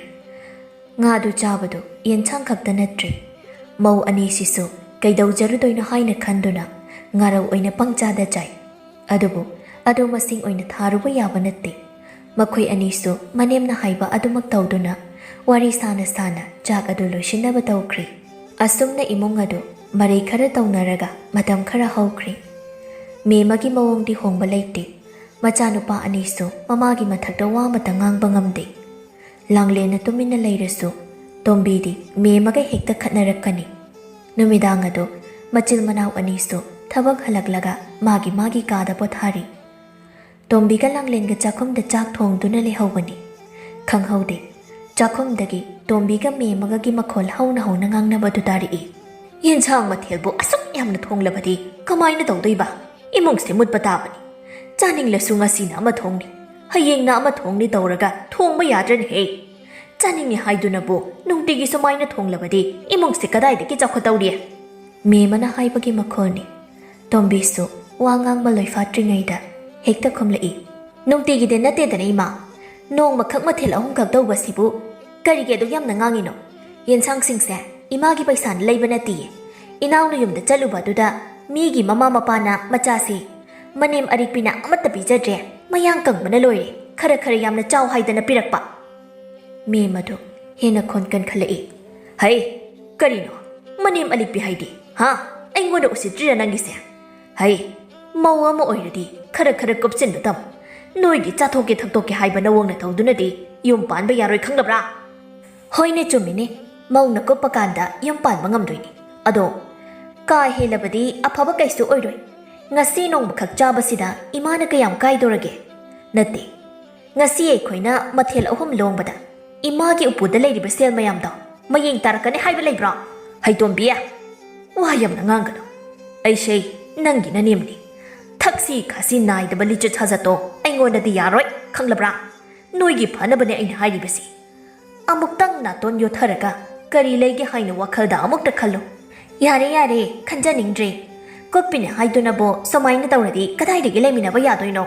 ꯉꯥꯗꯨ ꯆꯥꯕꯗꯨ ꯌꯦꯟꯁꯥꯡ ꯈꯛꯇ ꯅꯠꯇ꯭ꯔꯦ꯫ ꯃꯧ ꯑꯅꯤꯁꯤꯁꯨ ꯀꯩꯗꯧꯖꯔꯨꯗꯣꯏꯅꯣ ꯍꯥꯏꯅ ꯈꯟꯗꯨꯅ ꯉꯥꯔꯧ ꯑꯣꯏꯅ ꯄꯪꯆꯥꯗ ꯆꯥꯏ꯫ ꯑꯗꯨꯕꯨ ꯑꯗꯨ ꯃꯁꯤꯡ ꯑꯣꯏꯅ ꯊꯥꯔꯨꯕ ꯌꯥꯕ ꯅꯠꯇꯦ꯫ ꯃꯈꯣꯏ ꯑꯅꯤꯁꯨ ꯃꯅꯦꯝꯅ ꯍꯥꯏꯕ ꯑꯗꯨꯃꯛ ꯇꯧꯗꯨꯅ ꯋꯥꯔꯤ ꯁꯥꯅ ꯁꯥꯅ ꯆꯥꯛ ꯑꯗꯨ ꯂꯣꯏꯁꯤꯟꯅꯕ ꯇꯧꯈ꯭ꯔꯦ꯫ ꯑꯁꯨꯝꯅ ꯏꯃꯨꯡ ꯑꯗꯨ ꯃꯔꯩ ꯈꯔ ꯇꯧꯅꯔꯒ ꯃꯇꯝ ꯈꯔ ꯍꯧꯈ꯭ꯔꯦ꯫ ꯃꯦꯝꯃꯒꯤ ꯃꯑꯣꯡꯗꯤ ꯍꯣꯡꯕ ꯂꯩꯇꯦ꯫ ꯃꯆꯥꯅꯨꯄꯥ ꯑꯅꯤꯁꯨ ꯃꯃꯥꯒꯤ ꯃꯊꯛꯇ ꯋꯥ ꯑꯃꯇ ꯉꯥꯡꯕ ꯉꯝꯗꯦ꯫ ꯂꯥꯡꯂꯦꯟꯅ ꯇꯨꯃꯤꯟꯅ ꯂꯩꯔꯁꯨ ꯇꯣꯝꯕꯤꯗꯤ ꯃꯦꯝꯃꯒ ꯍꯦꯛꯇ ꯈꯠꯅꯔꯛꯀꯅꯤ꯫ ꯅꯨꯃꯤꯗꯥꯡ ꯑꯗꯨ ꯃꯆꯤꯜ ꯃꯅꯥꯎ ꯑꯅꯤꯁꯨ ꯊꯕꯛ ꯍꯜꯂꯛꯂꯒ ꯃꯥꯒꯤ ꯃꯥꯒꯤ ꯀꯥꯗ ꯄꯣꯊꯥꯔꯤ꯫ ꯇꯣꯝꯕꯤꯒ ꯂꯥꯡꯂꯦꯟꯒ ꯆꯥꯛꯈꯨꯝꯗ ꯆꯥꯛ ꯊꯣꯡꯗꯨꯅ ꯂꯩꯍꯧꯕꯅꯤ꯫ ꯈꯪꯍꯧꯗꯦ, ꯆꯥꯛꯈꯨꯝꯗꯒꯤ ꯇꯣꯝꯕꯤꯒ ꯃꯦꯝꯃꯒꯒꯤ ꯃꯈꯣꯜ ꯍꯧꯅ ꯍꯧꯅ ꯉꯥꯡꯅꯕꯗꯨ ꯇꯥꯔꯛꯏ꯫ "ꯌꯦꯟꯁꯥꯡ ꯃꯊꯦꯜꯕꯨ ꯑꯁꯨꯛ ꯌꯥꯝꯅ ꯊꯣꯡꯂꯕꯗꯤ ꯀꯃꯥꯏꯅ ꯇꯧꯗꯣꯏꯕ? ꯏꯃꯨꯡꯁꯦ ꯃꯨꯠꯄ ꯇꯥꯕꯅꯤ꯫ ꯆꯥꯅꯤꯡꯂꯁꯨ ꯉꯁꯤꯅ ꯑꯃ ꯊꯣꯡꯅꯤ, ꯍꯌꯦꯡꯅ ꯑꯃ ꯊꯣꯡꯅꯤ ꯇꯧꯔꯒ ꯊꯣꯡꯕ ꯌꯥꯗ꯭ꯔꯅꯦꯍꯦ꯫ ꯆꯥꯅꯤꯡꯉꯤ ꯍꯥꯏꯗꯨꯅꯕꯨ ꯅꯨꯡꯇꯤꯒꯤ ꯁꯨꯃꯥꯏꯅ ꯊꯣꯡꯂꯕꯗꯤ ꯏꯃꯨꯡꯁꯦ ꯀꯗꯥꯏꯗꯒꯤ ꯆꯥꯎꯈꯠꯇꯧꯔꯤ?" ꯃꯦꯝꯃꯅ ꯍꯥꯏꯕꯒꯤ ꯃꯈꯣꯜꯅꯤ꯫ ꯇꯣꯝꯕꯤꯁꯨ ꯋꯥ ꯉꯥꯡꯕ ꯂꯣꯏꯐꯥꯠꯇ꯭ꯔꯤꯉꯩꯗ ꯍꯦꯛꯇ ꯈꯨꯝꯂꯛꯏ꯫ "ꯅꯨꯡꯇꯤꯒꯤꯗꯤ ꯅꯠꯇꯦꯗꯅ ꯏꯃꯥ, ꯅꯣꯡꯃꯈꯛ ꯃꯊꯦꯜ ꯑꯍꯨꯝꯈꯛ ꯇꯧꯕꯁꯤꯕꯨ ꯀꯔꯤꯒꯤ ꯑꯗꯨꯛ ꯌꯥꯝꯅ ꯉꯥꯡꯉꯤꯅꯣ? ꯌꯦꯟꯁꯥꯡꯁꯤꯡꯁꯦ ꯏꯃꯥꯒꯤ ꯄꯩꯁꯥꯅ ꯂꯩꯕ ꯅꯠꯇꯤꯌꯦ꯫ ꯏꯅꯥꯎꯅ ꯌꯨꯝꯗ ꯆꯠꯂꯨꯕ ꯑꯗꯨꯗ ꯃꯤꯒꯤ ꯃꯃꯥ ꯃꯄꯥꯅ ꯃꯆꯥꯁꯤ ꯃꯅꯦꯝ ꯑꯔꯤꯛꯄꯤꯅ ꯑꯃꯠꯇ ꯄꯤꯖꯗ꯭ꯔꯦ, ꯃꯌꯥꯡ ꯀꯪꯕꯅ ꯂꯣꯏꯔꯦ, ꯈꯔ ꯈꯔ ꯌꯥꯝꯅ ꯆꯥꯎ ꯍꯥꯏꯗꯅ ꯄꯤꯔꯛꯄ꯫" ꯃꯦꯝꯃꯗꯨ ꯍꯦꯟꯅ ꯈꯣꯟ ꯀꯟꯈꯠꯂꯛꯏ꯫ "ꯍꯩ, ꯀꯔꯤꯅꯣ? ꯃꯅꯦꯝ ꯑꯂꯤꯛꯄꯤ ꯍꯥꯏꯗꯤ? ꯍꯥ? ꯑꯩꯉꯣꯟꯗ ꯎꯁꯤꯠꯇ꯭ꯔꯤꯔ ꯅꯪꯒꯤꯁꯦ? ꯍꯩ, ꯃꯧ ꯑꯃ ꯑꯣꯏꯔꯗꯤ ꯈꯔ ꯈꯔ ꯀꯨꯞꯁꯤꯟꯕ ꯇꯝꯃꯨ꯫ ꯅꯣꯏꯒꯤ ꯆꯥꯊꯣꯛꯀꯦ ꯊꯛꯇꯣꯛꯀꯦ ꯍꯥꯏꯕ ꯅꯋꯣꯡ ꯅꯇꯧꯗꯨꯅꯗꯤ ꯌꯨꯝ ꯄꯥꯟꯕ ꯌꯥꯔꯣꯏ, ꯈꯪꯂꯕ꯭ꯔꯥ? ꯍꯣꯏꯅꯦ, ꯆꯨꯝꯃꯤꯅꯦ, ꯃꯧꯅ ꯀꯨꯞꯄ ꯀꯥꯟꯗ ꯌꯨꯝ ꯄꯥꯟꯕ ꯉꯝꯗꯣꯏꯅꯤ꯫ ꯑꯗꯣ ꯀꯥ ꯍꯦꯜꯂꯕꯗꯤ ꯑꯐꯕ ꯀꯩꯁꯨ ꯑꯣꯏꯔꯣꯏ꯫ ꯉꯁꯤ ꯅꯣꯡꯃꯈꯛ ꯆꯥꯕꯁꯤꯗ ꯏꯃꯥꯅ ꯀꯌꯥꯝ ꯀꯥꯏꯗꯧꯔꯒꯦ? ꯅꯠꯇꯦ, ꯉꯁꯤ ꯑꯩꯈꯣꯏꯅ ꯃꯊꯦꯜ ꯑꯍꯨꯝ ꯂꯣꯡꯕꯗ ꯏꯃꯥꯒꯤ ꯎꯄꯨꯗ ꯂꯩꯔꯤꯕ ꯁꯦꯜ ꯃꯌꯥꯝꯗꯣ ꯃꯌꯦꯡ ꯇꯥꯔꯛꯀꯅꯤ ꯍꯥꯏꯕ ꯂꯩꯕ꯭ꯔꯣ? ꯍꯩꯇꯣꯝꯕꯤ, ꯋꯥ ꯌꯥꯝꯅ ꯉꯥꯡꯒꯅꯨ꯫ ꯑꯩꯁꯦ ꯅꯪꯒꯤ ꯅꯅꯦꯝꯅꯤ꯫ ꯊꯛꯁꯤ ꯈꯥꯁꯤ ꯅꯥꯏꯗꯕ ꯂꯤꯆꯠ ꯁꯥꯖꯠꯇꯣ ꯑꯩꯉꯣꯟꯗꯗꯤ ꯌꯥꯔꯣꯏ, ꯈꯪꯂꯕ꯭ꯔꯥ? ꯅꯣꯏꯒꯤ ꯐꯅꯕꯅꯦ ꯑꯩꯅ ꯍꯥꯏꯔꯤꯕꯁꯤ꯫ ꯑꯃꯨꯛꯇꯪ ꯅꯥꯇꯣꯟ ꯌꯣꯠꯊꯔꯒ ꯀꯔꯤ ꯂꯩꯒꯦ ꯍꯥꯏꯅ ꯋꯥꯈꯜꯗ ꯑꯃꯨꯛꯇ ꯈꯜꯂꯨ꯫ ꯌꯥꯔꯦ, ꯌꯥꯔꯦ, ꯈꯟꯖꯅꯤꯡꯗ꯭ꯔꯦ꯫ ꯀꯨꯞꯄꯤꯅꯦ ꯍꯥꯏꯗꯨꯅꯕꯨ ꯁꯨꯃꯥꯏꯅ ꯇꯧꯔꯗꯤ ꯀꯗꯥꯏꯗꯒꯤ ꯂꯩꯃꯤꯟꯅꯕ ꯌꯥꯗꯣꯏꯅꯣ?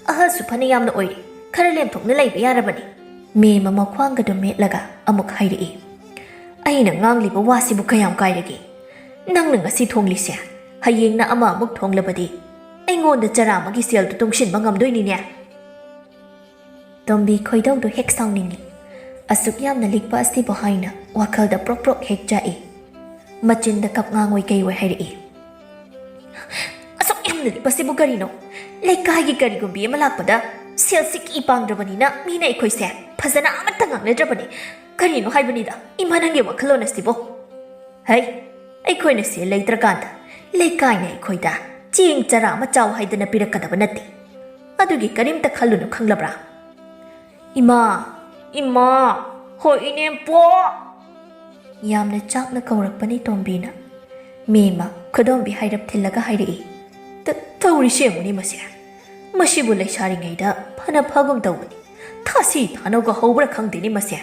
ꯑꯍꯜꯁꯨ ꯐꯅ ꯌꯥꯝꯅ ꯑꯣꯏꯔꯦ, ꯈꯔ ꯂꯦꯝꯊꯣꯛꯅ ꯂꯩꯕ ꯌꯥꯔꯕꯅꯤ꯫ ꯃꯦꯝ ꯑꯃ ꯈ꯭ꯋꯥꯡꯒꯗꯨ ꯃꯦꯠꯂꯒ ꯑꯃꯨꯛ ꯍꯥꯏꯔꯛꯏ, "ꯑꯩꯅ ꯉꯥꯡꯂꯤꯕ ꯋꯥꯁꯤꯕꯨ ꯀꯌꯥꯝ ꯀꯥꯏꯔꯒꯦ? ꯅꯪꯅ ꯉꯁꯤ ꯊꯣꯡꯂꯤꯁꯦ, ꯍꯌꯦꯡꯅ ꯑꯃ ꯑꯃꯨꯛ ꯊꯣꯡꯂꯕꯗꯤ ꯑꯩꯉꯣꯟꯗ ꯆꯔꯥ ꯑꯃꯒꯤ ꯁꯦꯜꯗꯨ ꯇꯨꯡꯁꯤꯟꯕ ꯉꯝꯗꯣꯏꯅꯤꯅꯦ?" ꯇꯣꯝꯕꯤ ꯈꯣꯏꯗꯧꯗꯨ ꯍꯦꯛ ꯁꯥꯎꯅꯤꯡꯏ꯫ ꯑꯁꯨꯛ ꯌꯥꯝꯅ ꯂꯤꯛꯄ ꯑꯁꯤꯕꯨ ꯍꯥꯏꯅ ꯋꯥꯈꯜꯗ ꯄ꯭ꯔꯣꯛ ꯄ꯭ꯔꯣꯛ ꯍꯦꯛ ꯆꯥꯛꯏ꯫ ꯃꯆꯤꯟꯗ ꯀꯞ ꯉꯥꯡꯑꯣꯏ ꯀꯩꯑꯣꯏ ꯍꯥꯏꯔꯛꯏ꯫ "ꯑꯁꯨꯛ ꯌꯥꯝꯅ ꯂꯤꯛꯄꯁꯤꯕꯨ ꯀꯔꯤꯅꯣ? ꯂꯩꯀꯥꯏꯒꯤ ꯀꯔꯤꯒꯨꯝꯕꯤ ꯑꯃ ꯂꯥꯛꯄꯗ ꯁꯦꯜ ꯁꯤꯀꯤ ꯄꯥꯡꯗ꯭ꯔꯕꯅꯤꯅ ꯃꯤꯅ ꯑꯩꯈꯣꯏꯁꯦ ꯐꯖꯅ ꯑꯃꯠꯇ ꯉꯥꯡꯅꯗ꯭ꯔꯕꯅꯤ꯫ ꯀꯔꯤꯅꯣ ꯍꯥꯏꯕꯅꯤꯗ ꯏꯃꯥ ꯅꯪꯒꯤ ꯋꯥꯈꯜꯂꯣꯟ ꯑꯁꯤꯕꯨ?" "ꯍꯩ, ꯑꯩꯈꯣꯏꯅ ꯁꯦꯜ ꯂꯩꯇ꯭ꯔꯀꯥꯟꯗ ꯂꯩꯀꯥꯏꯅ ꯑꯩꯈꯣꯏꯗ ꯆꯦꯡ ꯆꯔꯥ ꯑꯃ ꯆꯥꯎ ꯍꯥꯏꯗꯅ ꯄꯤꯔꯛꯀꯗꯕ ꯅꯠꯇꯦ꯫ ꯑꯗꯨꯒꯤ ꯀꯔꯤꯝꯇ ꯈꯜꯂꯨꯅꯨ, ꯈꯪꯂꯕ꯭ꯔꯥ?" "ꯏꯃꯥ, ꯏꯃꯥ, ꯍꯣ ꯏꯅꯦꯝꯄꯣꯛ!" ꯌꯥꯝꯅ ꯆꯥꯛꯅ ꯀꯧꯔꯛꯄꯅꯤ ꯇꯣꯝꯕꯤꯅ꯫ ꯃꯦꯝꯃ ꯈꯨꯗꯣꯝꯕꯤ ꯍꯥꯏꯔꯞ ꯊꯤꯜꯂꯒ ꯍꯥꯏꯔꯛꯏ, "ꯇ-, ꯇꯧꯔꯤꯁꯤ ꯌꯦꯡꯉꯨꯅꯦ ꯃꯁꯦ꯫ ꯃꯁꯤꯕꯨ ꯂꯩꯁꯥꯔꯤꯉꯩꯗ ꯐꯅ ꯐꯒꯨꯝ ꯇꯧꯕꯅꯤ꯫ ꯊꯥꯁꯤ ꯊꯥꯅꯧꯒ ꯍꯧꯕ꯭ꯔꯥ ꯈꯪꯗꯦꯅꯦ ꯃꯁꯦ꯫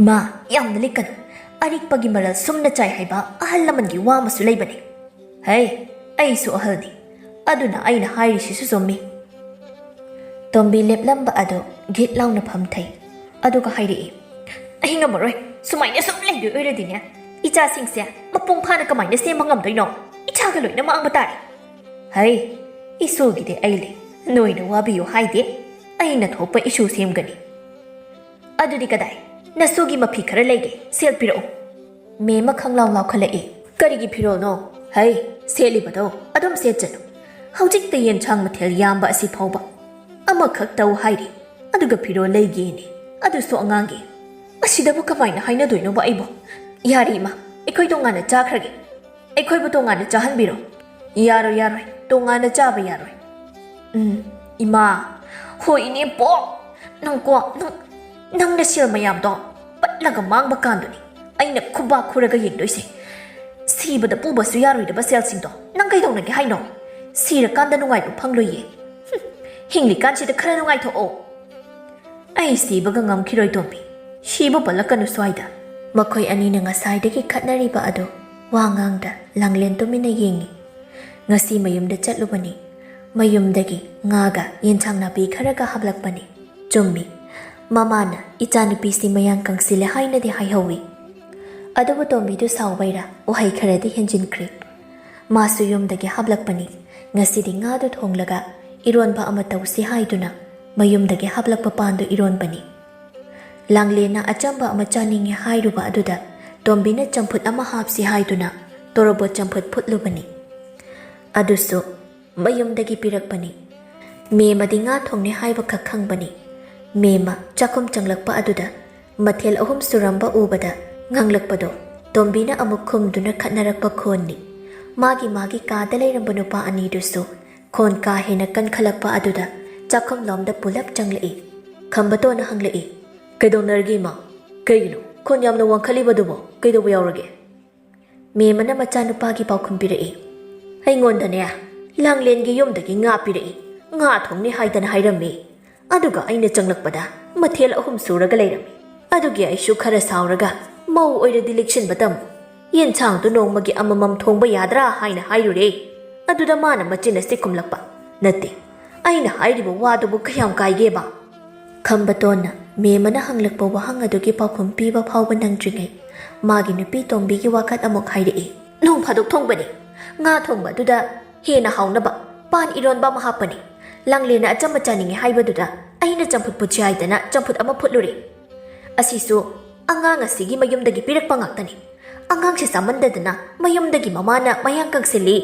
ꯏꯃꯥ, ꯌꯥꯝꯅ ꯂꯤꯛꯀꯅꯨ꯫ ꯑꯔꯤꯛꯄꯒꯤ ꯃꯔꯜ ꯁꯨꯝꯅ ꯆꯥꯏ ꯍꯥꯏꯕ ꯑꯍꯜ ꯂꯃꯟꯒꯤ ꯋꯥ ꯑꯃꯁꯨ ꯂꯩꯕꯅꯤ꯫ ꯍꯩ, ꯑꯩꯁꯨ ꯑꯍꯜꯅꯤ꯫ ꯑꯗꯨꯅ ꯑꯩꯅ ꯍꯥꯏꯔꯤꯁꯤꯁꯨ ꯆꯨꯝꯃꯤ꯫" ꯇꯣꯝꯕꯤ ꯂꯦꯞꯂꯝꯕ ꯑꯗꯨ ꯒꯤꯠ ꯂꯥꯎꯅ ꯐꯝꯊꯩ꯫ ꯑꯗꯨꯒ ꯍꯥꯏꯔꯛꯏ, "ꯑꯩ ꯉꯝꯃꯔꯣꯏ꯫ ꯁꯨꯃꯥꯏꯅ ꯁꯨꯝ ꯂꯩꯗꯣꯏ ꯑꯣꯏꯔꯗꯤꯅꯦ, ꯏꯆꯥꯁꯤꯡꯁꯦ ꯃꯄꯨꯡ ꯐꯥꯅ ꯀꯃꯥꯏꯅ ꯁꯦꯝꯕ ꯉꯝꯗꯣꯏꯅꯣ? ꯏꯆꯥꯒ ꯂꯣꯏꯅ ꯃꯥꯡꯕ ꯇꯥꯔꯦ꯫" "ꯍꯩ, ꯏꯁꯨꯒꯤꯗꯤ ꯑꯩ ꯂꯩ꯫ ꯅꯣꯏꯅ ꯋꯥꯕꯤꯌꯨ ꯍꯥꯏꯗꯦ꯫ ꯑꯩꯅ ꯊꯣꯛꯄ ꯏꯁꯨ ꯁꯦꯝꯒꯅꯤ꯫" "ꯑꯗꯨꯗꯤ ꯀꯗꯥꯏ? ꯅꯁꯨꯒꯤ ꯃꯐꯤ ꯈꯔ ꯂꯩꯒꯦ, ꯁꯦꯜ ꯄꯤꯔꯛꯎ꯫" ꯃꯦꯝꯃ ꯈꯪꯂꯥꯎ ꯂꯥꯎꯈꯠꯂꯛꯏ꯫ "ꯀꯔꯤꯒꯤ ꯐꯤꯔꯣꯜꯅꯣ? ꯍꯩ, ꯁꯦꯠꯂꯤꯕꯗꯣ ꯑꯗꯨꯝ ꯁꯦꯠꯆꯅꯨ꯫ ꯍꯧꯖꯤꯛꯇ ꯌꯦꯟꯁꯥꯡ ꯃꯊꯦꯜ ꯌꯥꯝꯕ ꯑꯁꯤ ꯐꯥꯎꯕ ꯑꯃꯈꯛ ꯇꯧ ꯍꯥꯏꯔꯤ, ꯑꯗꯨꯒ ꯐꯤꯔꯣꯜ ꯂꯩꯒꯦꯅꯦ, ꯑꯗꯨꯁꯨ ꯑꯉꯥꯡꯒꯤ꯫ ꯑꯁꯤꯗꯕꯨ ꯀꯃꯥꯏꯅ ꯍꯥꯏꯅꯗꯣꯏꯅꯣꯕ ꯑꯩꯕꯣ? ꯌꯥꯔꯦ ꯏꯃꯥ, ꯑꯩꯈꯣꯏ ꯇꯣꯉꯥꯟꯅ ꯆꯥꯈ꯭ꯔꯒꯦ꯫ ꯑꯩꯈꯣꯏꯕꯨ ꯇꯣꯉꯥꯟꯅ ꯆꯥꯍꯟꯕꯤꯔꯣ꯫ ꯌꯥꯔꯣꯏ, ꯌꯥꯔꯣꯏ, ꯇꯣꯉꯥꯟꯅ ꯆꯥꯕ ꯌꯥꯔꯣꯏ꯫ ꯎꯝ, ꯏꯃꯥ꯫ ꯍꯣꯏ, ꯏꯅꯦꯄꯣꯛ꯫ ꯅꯪꯀꯣ, ꯅꯪ, ꯅꯪꯅ ꯁꯦꯜ ꯃꯌꯥꯝꯗꯣ ꯄꯠꯂꯒ ꯃꯥꯡꯕ ꯀꯥꯟꯗꯨꯅꯤ ꯑꯩꯅ ꯈꯨꯕꯥꯛ ꯈꯨꯔꯒ ꯌꯦꯡꯗꯣꯏꯁꯦ꯫ ꯁꯤꯕꯗ ꯄꯨꯕꯁꯨ ꯌꯥꯔꯣꯏꯗꯕ ꯁꯦꯜꯁꯤꯡꯗꯣ ꯅꯪ ꯀꯩꯗꯧꯅꯒꯦ ꯍꯥꯏꯅꯣ? ꯁꯤꯔꯀꯥꯟꯗ ꯅꯨꯡꯉꯥꯏꯕ ꯐꯪꯂꯣꯏꯌꯦ꯫ ꯍꯨꯝ, ꯍꯤꯡꯂꯤꯀꯥꯟꯁꯤꯗ ꯈꯔ ꯅꯨꯡꯉꯥꯏꯊꯣꯛꯑꯣ꯫ ꯑꯩ ꯁꯤꯕꯒ ꯉꯝꯈꯤꯔꯣꯏ, ꯇꯣꯝꯕꯤ꯫ ꯁꯤꯕ ꯄꯜꯂꯛꯀꯅꯨ ꯁ꯭ꯋꯥꯏꯗ꯫ ꯃꯈꯣꯏ ꯑꯅꯤꯅ ꯉꯁꯥꯏꯗꯒꯤ ꯈꯠꯅꯔꯤꯕ ꯑꯗꯨ ꯋꯥ ꯉꯥꯡꯗ ꯂꯥꯡꯂꯦꯟ ꯇꯨꯃꯤꯟꯅ ꯌꯦꯡꯉꯤ꯫ ꯉꯁꯤ ꯃꯌꯨꯝꯗ ꯆꯠꯂꯨꯕꯅꯤ꯫ ꯃꯌꯨꯝꯗꯒꯤ ꯉꯥꯒ ꯌꯦꯟꯁꯥꯡ ꯅꯥꯄꯤ ꯈꯔꯒ ꯍꯥꯞꯂꯛꯄꯅꯤ꯫ ꯆꯨꯝꯃꯤ꯫ ꯃꯃꯥꯅ ꯏꯆꯥꯅꯨꯄꯤꯁꯤ ꯃꯌꯥꯡ ꯀꯪꯁꯤꯜꯂꯦ ꯍꯥꯏꯅꯗꯤ ꯍꯥꯏꯍꯧꯋꯤ꯫ ꯑꯗꯨꯕꯨ ꯇꯣꯝꯕꯤꯗꯨ ꯁꯥꯎꯕꯩꯔꯥ ꯎꯍꯩ ꯈꯔꯗꯤ ꯍꯦꯟꯖꯤꯟꯈ꯭ꯔꯦ꯫ ꯃꯥꯁꯨ ꯌꯨꯝꯗꯒꯤ ꯍꯥꯞꯂꯛꯄꯅꯤ꯫ ꯉꯁꯤꯗꯤ ꯉꯥꯗꯨ ꯊꯣꯡꯂꯒ ꯏꯔꯣꯟꯕ ꯑꯃ ꯇꯧꯁꯤ ꯍꯥꯏꯗꯨꯅ ꯃꯌꯨꯝꯗꯒꯤ ꯍꯥꯞꯂꯛꯄ ꯄꯥꯟꯗꯨ ꯏꯔꯣꯟꯕꯅꯤ꯫ ꯂꯥꯡꯂꯦꯟꯅ ꯑꯆꯝꯕ ꯑꯃ ꯆꯥꯅꯤꯡꯉꯤ ꯍꯥꯏꯔꯨꯕ ꯑꯗꯨꯗ ꯇꯣꯝꯕꯤꯅ ꯆꯝꯐꯨꯠ ꯑꯃ ꯍꯥꯞꯁꯤ ꯍꯥꯏꯗꯨꯅ ꯇꯣꯔꯣꯕꯣꯠ ꯆꯝꯐꯨꯠ ꯐꯨꯠꯂꯨꯕꯅꯤ꯫ ꯑꯗꯨꯁꯨ ꯃꯌꯨꯝꯗꯒꯤ ꯄꯤꯔꯛꯄꯅꯤ꯫ ꯃꯦꯝꯃꯗꯤ ꯉꯥ ꯊꯣꯡꯅꯤ ꯍꯥꯏꯕꯈꯛ ꯈꯪꯕꯅꯤ꯫ ꯃꯦꯝꯃ ꯆꯥꯛꯈꯨꯝ ꯆꯪꯂꯛꯄ ꯑꯗꯨꯗ ꯃꯊꯦꯜ ꯑꯍꯨꯝ ꯁꯨꯔꯝꯕ ꯎꯕꯗ ꯉꯥꯡꯂꯛꯄꯗꯣ ꯇꯣꯝꯕꯤꯅ ꯑꯃꯨꯛ ꯈꯨꯝꯗꯨꯅ ꯈꯠꯅꯔꯛꯄ ꯈꯣꯟꯅꯤ꯫ ꯃꯥꯒꯤ ꯃꯥꯒꯤ ꯀꯥꯗ ꯂꯩꯔꯝꯕ ꯅꯨꯄꯥ ꯑꯅꯤꯗꯨꯁꯨ ꯈꯣꯟ ꯀꯥ ꯍꯦꯟꯅ ꯀꯟꯈꯠꯂꯛꯄ ꯑꯗꯨꯗ ꯆꯥꯛꯈꯨꯝꯂꯣꯝꯗ ꯄꯨꯂꯞ ꯆꯪꯂꯛꯏ꯫ ꯈꯝꯕꯇꯣꯟꯅ ꯍꯪꯂꯛꯏ, "ꯀꯩꯗꯧꯅꯔꯒꯦ ꯏꯃꯥ? ꯀꯩꯒꯤꯅꯣ ꯈꯣꯟ ꯌꯥꯝꯅ ꯋꯥꯡꯈꯠꯂꯤꯕꯗꯨꯕꯣ? ꯀꯩꯗꯧꯕ ꯌꯥꯎꯔꯒꯦ?" ꯃꯦꯝꯃꯅ ꯃꯆꯥꯅꯨꯄꯥꯒꯤ ꯄꯥꯎꯈꯨꯝ ꯄꯤꯔꯛꯏ꯫ "ꯑꯩꯉꯣꯟꯗꯅꯦ, ꯂꯥꯡꯂꯦꯟꯒꯤ ꯌꯨꯝꯗꯒꯤ ꯉꯥ ꯄꯤꯔꯛꯏ꯫ ꯉꯥ ꯊꯣꯡꯅꯤ ꯍꯥꯏꯗꯅ ꯍꯥꯏꯔꯝꯃꯤ꯫ ꯑꯗꯨꯒ ꯑꯩꯅ ꯆꯪꯂꯛꯄꯗ ꯃꯊꯦꯜ ꯑꯍꯨꯝ ꯁꯨꯔꯒ ꯂꯩꯔꯝꯃꯤ꯫ ꯑꯗꯨꯒꯤ ꯑꯩꯁꯨ ꯈꯔ ꯁꯥꯎꯔꯒ ꯃꯧ ꯑꯣꯏꯔꯗꯤ ꯂꯤꯛꯁꯤꯟꯕ ꯇꯝꯃꯨ꯫ ꯌꯦꯟꯁꯥꯡꯗꯨ ꯅꯣꯡꯃꯒꯤ ꯑꯃꯃꯝ ꯊꯣꯡꯕ ꯌꯥꯗ꯭ꯔꯥ ꯍꯥꯏꯅ ꯍꯥꯏꯔꯨꯔꯦ꯫ ꯑꯗꯨꯗ ꯃꯥꯅ ꯃꯆꯤꯟ ꯑꯁꯤ ꯈꯨꯝꯂꯛꯄ, ꯅꯠꯇꯦ, ꯑꯩꯅ ꯍꯥꯏꯔꯤꯕ ꯋꯥꯗꯨꯕꯨ ꯀꯌꯥꯝ ꯀꯥꯏꯒꯦꯕ?" ꯈꯝꯕꯇꯣꯟꯅ ꯃꯦꯝꯃꯅ ꯍꯪꯂꯛꯄ ꯋꯥꯍꯪ ꯑꯗꯨꯒꯤ ꯄꯥꯎꯈꯨꯝ ꯄꯤꯕ ꯐꯥꯎꯕ ꯅꯪꯗ꯭ꯔꯤꯉꯩ ꯃꯥꯒꯤ ꯅꯨꯄꯤ ꯇꯣꯝꯕꯤꯒꯤ ꯋꯥꯀꯠ ꯑꯃꯨꯛ ꯍꯥꯏꯔꯛꯏ꯫ "ꯅꯣꯡ ꯐꯥꯗꯣꯛ ꯊꯣꯡꯕꯅꯤ꯫ ꯉꯥ ꯊꯣꯡꯕ ꯑꯗꯨꯗ ꯍꯦꯟꯅ ꯍꯥꯎꯅꯕ ꯄꯥꯟ ꯏꯔꯣꯟꯕ ꯑꯃ ꯍꯥꯞꯄꯅꯤ꯫ ꯂꯥꯡꯂꯦꯟꯅ ꯑꯆꯝꯕ ꯆꯥꯅꯤꯡꯉꯤ ꯍꯥꯏꯕꯗꯨꯗ ꯑꯩꯅ ꯆꯝꯐꯨꯠ ꯐꯨꯠꯁꯤ ꯍꯥꯏꯗꯅ ꯆꯝꯐꯨꯠ ꯑꯃ ꯐꯨꯠꯂꯨꯔꯦ꯫ ꯑꯁꯤꯁꯨ ꯑꯉꯥꯡ ꯑꯁꯤꯒꯤ ꯃꯌꯨꯝꯗꯒꯤ ꯄꯤꯔꯛꯄ ꯉꯥꯛꯇꯅꯤ꯫ ꯑꯉꯥꯡꯁꯦ ꯆꯥꯃꯟꯗꯗꯅ ꯃꯌꯨꯝꯗꯒꯤ ꯃꯃꯥꯅ ꯃꯌꯥꯡ ꯀꯪꯁꯤꯜꯂꯤ,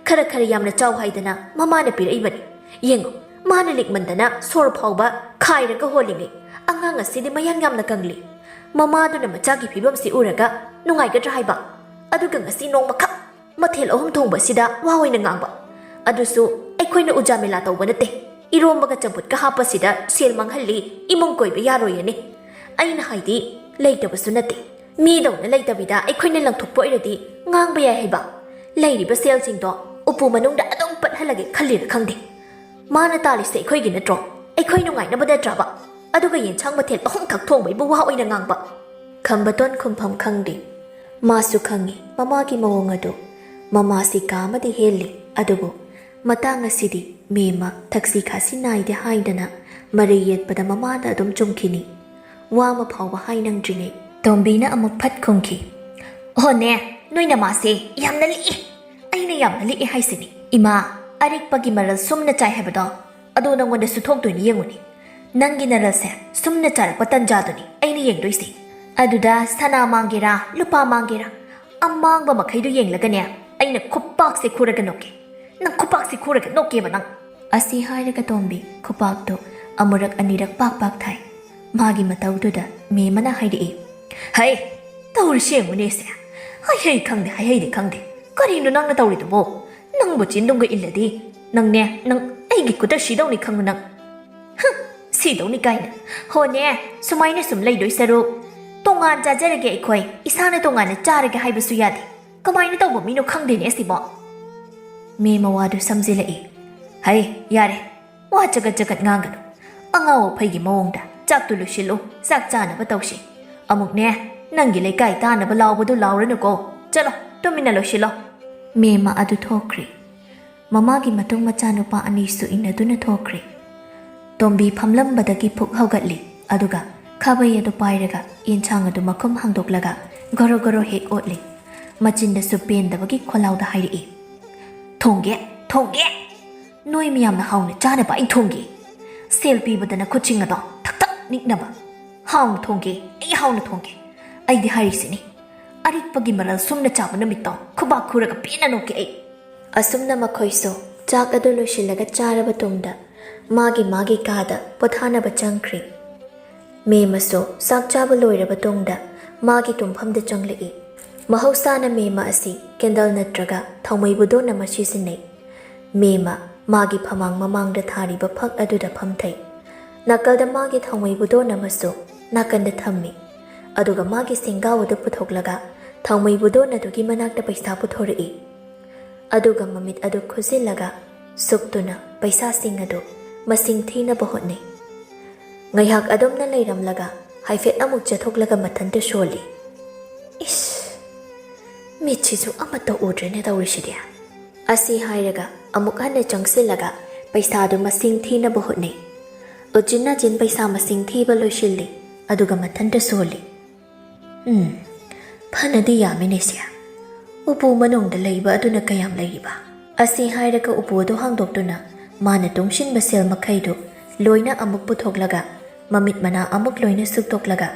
ꯈꯔ ꯈꯔ ꯌꯥꯝꯅ ꯆꯥꯎ ꯍꯥꯏꯗꯅ ꯃꯃꯥꯅ ꯄꯤꯔꯛꯏꯕꯅꯤ꯫ ꯌꯦꯡꯉꯨ, ꯃꯥꯅ ꯂꯤꯛꯃꯟꯗꯅ ꯁꯣꯔ ꯐꯥꯎꯕ ꯈꯥꯏꯔꯒ ꯍꯣꯜꯂꯤꯉꯩ꯫ ꯑꯉꯥꯡ ꯑꯁꯤꯗꯤ ꯃꯌꯥꯡ ꯌꯥꯝꯅ ꯀꯪꯂꯤ꯫ ꯃꯃꯥꯗꯨꯅ ꯃꯆꯥꯒꯤ ꯐꯤꯕꯝꯁꯤ ꯎꯔꯒ ꯅꯨꯡꯉꯥꯏꯒꯗ꯭ꯔꯥ ꯍꯥꯏꯕ? ꯑꯗꯨꯒ ꯉꯁꯤ ꯅꯣꯡꯃꯈꯛ ꯃꯊꯦꯜ ꯑꯍꯨꯝ ꯊꯣꯡꯕ ꯑꯁꯤꯗ ꯋꯥ ꯑꯣꯏꯅ ꯉꯥꯡꯕ꯫ ꯑꯗꯨꯁꯨ ꯑꯩꯈꯣꯏꯅ ꯎꯖꯥ ꯃꯦꯂꯥ ꯇꯧꯕ ꯅꯠꯇꯦ꯫ ꯏꯔꯣꯝꯕꯒ ꯆꯝꯐꯨꯠꯀ ꯍꯥꯞꯄꯁꯤꯗ ꯁꯦꯜ ꯃꯥꯡꯍꯜꯂꯤ, ꯏꯃꯨꯡ ꯀꯣꯏꯕ ꯌꯥꯔꯣꯏꯌꯦꯅꯦ꯫ ꯑꯩꯅ ꯍꯥꯏꯗꯤ ꯂꯩꯇꯕꯁꯨ ꯅꯠꯇꯦ꯫ ꯃꯤꯗꯧꯅ ꯂꯩꯇꯕꯤꯗ ꯑꯩꯈꯣꯏꯅ ꯂꯪꯊꯣꯛꯄ ꯑꯣꯏꯔꯗꯤ ꯉꯥꯡꯕ ꯌꯥꯏ ꯍꯥꯏꯕ꯫ ꯂꯩꯔꯤꯕ ꯁꯦꯜꯁꯤꯡꯗꯣ ꯎꯄꯨ ꯃꯅꯨꯡꯗ ꯑꯗꯨꯝ ꯄꯠꯍꯜꯂꯒꯦ ꯈꯜꯂꯤꯔ ꯈꯪꯗꯦ꯫ ꯃꯥꯅ ꯇꯥꯜꯂꯤꯁꯦ ꯑꯩꯈꯣꯏꯒꯤ ꯅꯠꯇ꯭ꯔꯣ? ꯑꯩꯈꯣꯏ ꯅꯨꯡꯉꯥꯏꯅꯕ ꯅꯠꯇ꯭ꯔꯕ? ꯑꯗꯨꯒ ꯌꯦꯟꯁꯥꯡ ꯃꯊꯦꯜ ꯑꯍꯨꯝꯈꯛ ꯊꯣꯡꯕꯩꯕꯨ ꯋꯥ ꯑꯣꯏꯅ ꯉꯥꯡꯕ꯫ ꯈꯝꯕꯇꯣꯟ ꯈꯨꯝꯐꯝ ꯈꯪꯗꯦ꯫ ꯃꯥꯁꯨ ꯈꯪꯉꯤ ꯃꯃꯥꯒꯤ ꯃꯑꯣꯡ ꯑꯗꯨ꯫ ꯃꯃꯥꯁꯤ ꯀꯥ ꯑꯃꯗꯤ ꯍꯦꯜꯂꯤ, ꯑꯗꯨꯕꯨ ꯃꯇꯥꯡ ꯑꯁꯤꯗꯤ ꯃꯦꯝꯃ ꯊꯛꯁꯤ ꯈꯥꯁꯤ ꯅꯥꯏꯗꯦ ꯍꯥꯏꯗꯅ ꯃꯔꯩ ꯌꯦꯠꯄꯗ ꯃꯃꯥꯗ ꯑꯗꯨꯝ ꯆꯨꯝꯈꯤꯅꯤ꯫ ꯋꯥ ꯑꯃ ꯐꯥꯎꯕ ꯍꯥꯏ ꯅꯪꯗ꯭ꯔꯤꯉꯩ ꯇꯣꯝꯕꯤꯅ ꯑꯃꯨꯛ ꯐꯠ ꯈꯨꯝꯈꯤ꯫ "ꯍꯣꯅꯦ, ꯅꯣꯏ ꯅꯃꯥꯁꯦ ꯌꯥꯝꯅ ꯂꯤꯛꯏ꯫ ꯑꯩꯅ ꯌꯥꯝꯅ ꯂꯤꯛꯏ ꯍꯥꯏꯁꯤꯅꯤ꯫ ꯏꯃꯥ, ꯑꯔꯤꯛꯄꯒꯤ ꯃꯔꯜ ꯁꯨꯝꯅ ꯆꯥꯏ ꯍꯥꯏꯕꯗꯣ, ꯑꯗꯣ ꯅꯪꯉꯣꯟꯗꯁꯨ ꯊꯣꯛꯇꯣꯏꯅꯤ ꯌꯦꯡꯉꯨꯅꯦ꯫ ꯅꯪꯒꯤ ꯅꯔꯜꯁꯦ ꯁꯨꯝꯅ ꯆꯥꯔꯛꯄ ꯇꯟꯖꯥꯗꯨꯅꯤ ꯑꯩꯅ ꯌꯦꯡꯗꯣꯏꯁꯦ꯫ ꯑꯗꯨꯗ ꯁꯅꯥ ꯃꯥꯡꯒꯦꯔꯥ, ꯂꯨꯄꯥ ꯃꯥꯡꯒꯦꯔꯥ, ꯑꯃꯥꯡꯕ ꯃꯈꯩꯗꯨ ꯌꯦꯡꯂꯒꯅꯦ, ꯑꯩꯅ ꯈꯨꯄꯥꯛꯁꯦ ꯈꯨꯔꯒ ꯅꯣꯛꯀꯦ꯫ ꯅꯪ ꯈꯨꯄꯥꯛꯁꯦ ꯈꯨꯔꯒ ꯅꯣꯛꯀꯦꯕ ꯅꯪ!" ꯑꯁꯤ ꯍꯥꯏꯔꯒ ꯇꯣꯝꯕꯤ ꯈꯨꯄꯥꯛꯇꯨ ꯑꯃꯨꯔꯛ ꯑꯅꯤꯔꯛ ꯄꯥꯛ ꯄꯥꯛ ꯊꯥꯏ꯫ ꯃꯥꯒꯤ ꯃꯇꯧꯗꯨꯗ ꯃꯦꯝ ꯑꯃꯅ ꯍꯥꯏꯔꯛꯏ, "ꯍꯩ, ꯇꯧꯔꯤꯁꯦ ꯌꯦꯡꯉꯨꯅꯦ ꯁꯦ꯫ ꯍꯩ ꯍꯩ ꯈꯪꯗꯦ, ꯍꯩ ꯍꯩꯗꯤ ꯈꯪꯗꯦ꯫ ꯀꯔꯤꯅꯣ ꯅꯪꯅ ꯇꯧꯔꯤꯗꯨꯕꯣ? ꯅꯪꯕꯨ ꯆꯤꯟꯗꯨꯝꯒ ꯏꯜꯂꯗꯤ ꯅꯪꯅꯦ, ꯅꯪ ꯑꯩꯒꯤ ꯈꯨꯠꯇ ꯁꯤꯗꯧꯅꯤ ꯈꯪꯉꯨ ꯅꯪ꯫ ꯍꯨꯝ, ꯁꯤꯗꯧꯅꯤ ꯀꯥꯏꯅ꯫ ꯍꯣꯅꯦ, ꯁꯨꯃꯥꯏꯅ ꯁꯨꯝ ꯂꯩꯗꯣꯏ ꯁꯔꯨꯛ ꯇꯣꯉꯥꯟ ꯆꯥꯖꯔꯒꯦ ꯑꯩꯈꯣꯏ, ꯏꯁꯥꯅ ꯇꯣꯉꯥꯟꯅ ꯆꯥꯔꯒꯦ ꯍꯥꯏꯕꯁꯨ ꯌꯥꯗꯦ꯫ ꯀꯃꯥꯏꯅ ꯇꯧꯕ ꯃꯤꯅꯣ ꯈꯪꯗꯦꯅꯦ ꯑꯁꯤꯕꯣ꯫" ꯃꯦꯝ ꯃꯋꯥꯗꯨ ꯁꯝꯖꯤꯜꯂꯛꯏ꯫ "ꯍꯩ, ꯌꯥꯔꯦ, ꯋꯥ ꯆꯒꯠ ꯆꯒꯠ ꯉꯥꯡꯒꯅꯨ꯫ ꯑꯉꯥꯎ ꯑꯐꯩꯒꯤ ꯃꯑꯣꯡꯗ ꯆꯥꯛꯇꯨ ꯂꯣꯏꯁꯤꯜꯂꯨ, ꯆꯥꯛ ꯆꯥꯅꯕ ꯇꯧꯁꯤ꯫ ꯑꯃꯨꯛꯅꯦ, ꯅꯪꯒꯤ ꯂꯩꯀꯥꯏ ꯇꯥꯅꯕ ꯂꯥꯎꯕꯗꯨ ꯂꯥꯎꯔꯅꯨꯀꯣ꯫ ꯆꯠꯂꯣ, ꯇꯨꯃꯤꯟꯅ ꯂꯣꯏꯁꯤꯜꯂꯣ꯫" ꯃꯦꯝꯃ ꯑꯗꯨ ꯊꯣꯛꯈ꯭ꯔꯤ꯫ ꯃꯃꯥꯒꯤ ꯃꯇꯨꯡ ꯃꯆꯥꯅꯨꯄꯥ ꯑꯅꯤꯁꯨ ꯏꯟꯅꯗꯨꯅ ꯊꯣꯛꯈ꯭ꯔꯤ꯫ ꯇꯣꯝꯕꯤ ꯐꯝꯂꯝꯕꯗꯒꯤ ꯐꯨꯛ ꯍꯧꯒꯠꯂꯤ, ꯑꯗꯨꯒ ꯈꯥꯕꯩ ꯑꯗꯨ ꯄꯥꯏꯔꯒ ꯌꯦꯟꯁꯥꯡ ꯑꯗꯨ ꯃꯈꯨꯝ ꯍꯥꯡꯗꯣꯛꯂꯒ ꯒꯣꯔꯣ ꯒꯣꯔꯣ ꯍꯦꯛ ꯑꯣꯠꯂꯤ꯫ ꯃꯆꯤꯟꯗꯁꯨ ꯄꯦꯟꯗꯕꯒꯤ ꯈꯣꯜꯂꯥꯎꯗ ꯍꯥꯏꯔꯛꯏ, "ꯊꯣꯡꯒꯦ, ꯊꯣꯡꯒꯦ! ꯅꯣꯏ ꯃꯌꯥꯝꯅ ꯍꯥꯎꯅ ꯆꯥꯅꯕ ꯑꯩ ꯊꯣꯡꯒꯦ꯫ ꯁꯦꯜ ꯄꯤꯕꯗꯅ ꯈꯨꯠꯁꯤꯡ ꯑꯗꯣ ꯊꯛ ꯊꯛ ꯅꯤꯛꯅꯕ꯫ ꯍꯥꯎꯅ ꯊꯣꯡꯒꯦ, ꯑꯩ ꯍꯥꯎꯅ ꯊꯣꯡꯒꯦ꯫ ꯑꯩꯗꯤ ꯍꯥꯏꯔꯤꯁꯤꯅꯤ, ꯑꯔꯤꯛꯄꯒꯤ ꯃꯔꯜ ꯁꯨꯝꯅ ꯆꯥꯕ ꯅꯨꯃꯤꯠꯇꯣ ꯈꯨꯕꯥꯛ ꯈꯨꯔꯒ ꯄꯦꯟꯅ ꯅꯣꯛꯀꯦ ꯑꯩ꯫" ꯑꯁꯨꯝꯅ ꯃꯈꯣꯏꯁꯨ ꯆꯥꯛ ꯑꯗꯨ ꯂꯣꯏꯁꯤꯜꯂꯒ ꯆꯥꯔꯕ ꯇꯨꯡꯗ ꯃꯥꯒꯤ ꯃꯥꯒꯤ ꯀꯥꯗ ꯄꯣꯊꯥꯅꯕ ꯆꯪꯈ꯭ꯔꯦ꯫ ꯃꯦꯝꯃꯁꯨ ꯆꯥꯛ ꯆꯥꯕ ꯂꯣꯏꯔꯕ ꯇꯨꯡꯗ ꯃꯥꯒꯤ ꯇꯨꯝꯐꯝꯗ ꯆꯪꯂꯛꯏ꯫ ꯃꯍꯧꯁꯥꯅ ꯃꯦꯝꯃ ꯑꯁꯤ ꯀꯦꯟꯗꯜ ꯅꯠꯇ꯭ꯔꯒ ꯊꯥꯎꯃꯩ ꯕꯨꯗꯣꯟ ꯑꯃ ꯁꯤꯖꯤꯟꯅꯩ꯫ ꯃꯦꯝꯃ ꯃꯥꯒꯤ ꯐꯃꯥꯡ ꯃꯃꯥꯡꯗ ꯊꯥꯔꯤꯕ ꯐꯛ ꯑꯗꯨꯗ ꯐꯝꯊꯩ꯫ ꯅꯥꯀꯜꯗ ꯃꯥꯒꯤ ꯊꯥꯎꯃꯩ ꯕꯨꯗꯣꯟ ꯑꯃꯁꯨ ꯅꯥꯀꯟꯗ ꯊꯝꯃꯤ꯫ ꯑꯗꯨꯒ ꯃꯥꯒꯤ ꯁꯦꯡꯒꯥꯎ ꯑꯗꯨ ꯄꯨꯊꯣꯛꯂꯒ ꯊꯥꯎꯃꯩ ꯕꯨꯗꯣꯟ ꯑꯗꯨꯒꯤ ꯃꯅꯥꯛꯇ ꯄꯩꯁꯥ ꯄꯨꯊꯣꯔꯛꯏ꯫ ꯑꯗꯨꯒ ꯃꯃꯤꯠ ꯑꯗꯨ ꯈꯨꯖꯤꯜꯂꯒ ꯁꯨꯛꯇꯨꯅ ꯄꯩꯁꯥꯁꯤꯡ ꯑꯗꯨ ꯃꯁꯤꯡ ꯊꯤꯅꯕ ꯍꯣꯠꯅꯩ꯫ ꯉꯥꯏꯍꯥꯛ ꯑꯗꯨꯝꯅ ꯂꯩꯔꯝꯂꯒ ꯍꯥꯏꯐꯦꯠ ꯑꯃꯨꯛ ꯆꯠꯊꯣꯛꯂꯒ ꯃꯊꯟꯇ ꯁꯣꯜꯂꯤ꯫ "ꯏꯁ, ꯃꯤꯠꯁꯤꯁꯨ ꯑꯃꯠꯇ ꯎꯗ꯭ꯔꯦꯅꯦ ꯇꯧꯔꯤꯁꯤꯗꯤ"꯫ ꯑꯁꯤ ꯍꯥꯏꯔꯒ ꯑꯃꯨꯛ ꯍꯟꯅ ꯆꯪꯁꯤꯜꯂꯒ ꯄꯩꯁꯥꯗꯨ ꯃꯁꯤꯡ ꯊꯤꯅꯕ ꯍꯣꯠꯅꯩ꯫ ꯎꯆꯤꯟ ꯅꯥꯆꯤꯟ ꯄꯩꯁꯥ ꯃꯁꯤꯡ ꯊꯤꯕ ꯂꯣꯏꯁꯤꯜꯂꯤ, ꯑꯗꯨꯒ ꯃꯊꯟꯇ ꯁꯣꯜꯂꯤ꯫ "ꯎꯝ, ꯐꯅꯗꯤ ꯌꯥꯝꯃꯤꯅꯦ ꯁꯦ꯫ ꯎꯄꯨ ꯃꯅꯨꯡꯗ ꯂꯩꯕ ꯑꯗꯨꯅ ꯀꯌꯥꯝ ꯂꯩꯔꯤꯕ?" ꯑꯁꯤ ꯍꯥꯏꯔꯒ ꯎꯄꯨ ꯑꯗꯨ ꯍꯥꯡꯗꯣꯛꯇꯨꯅ ꯃꯥꯅ ꯇꯨꯡꯁꯤꯟꯕ ꯁꯦꯜ ꯃꯈꯩꯗꯨ ꯂꯣꯏꯅ ꯑꯃꯨꯛ ꯄꯨꯊꯣꯛꯂꯒ ꯃꯃꯤꯠ ꯃꯅꯥ ꯑꯃꯨꯛ ꯂꯣꯏꯅ ꯁꯨꯛꯇꯣꯛꯂꯒ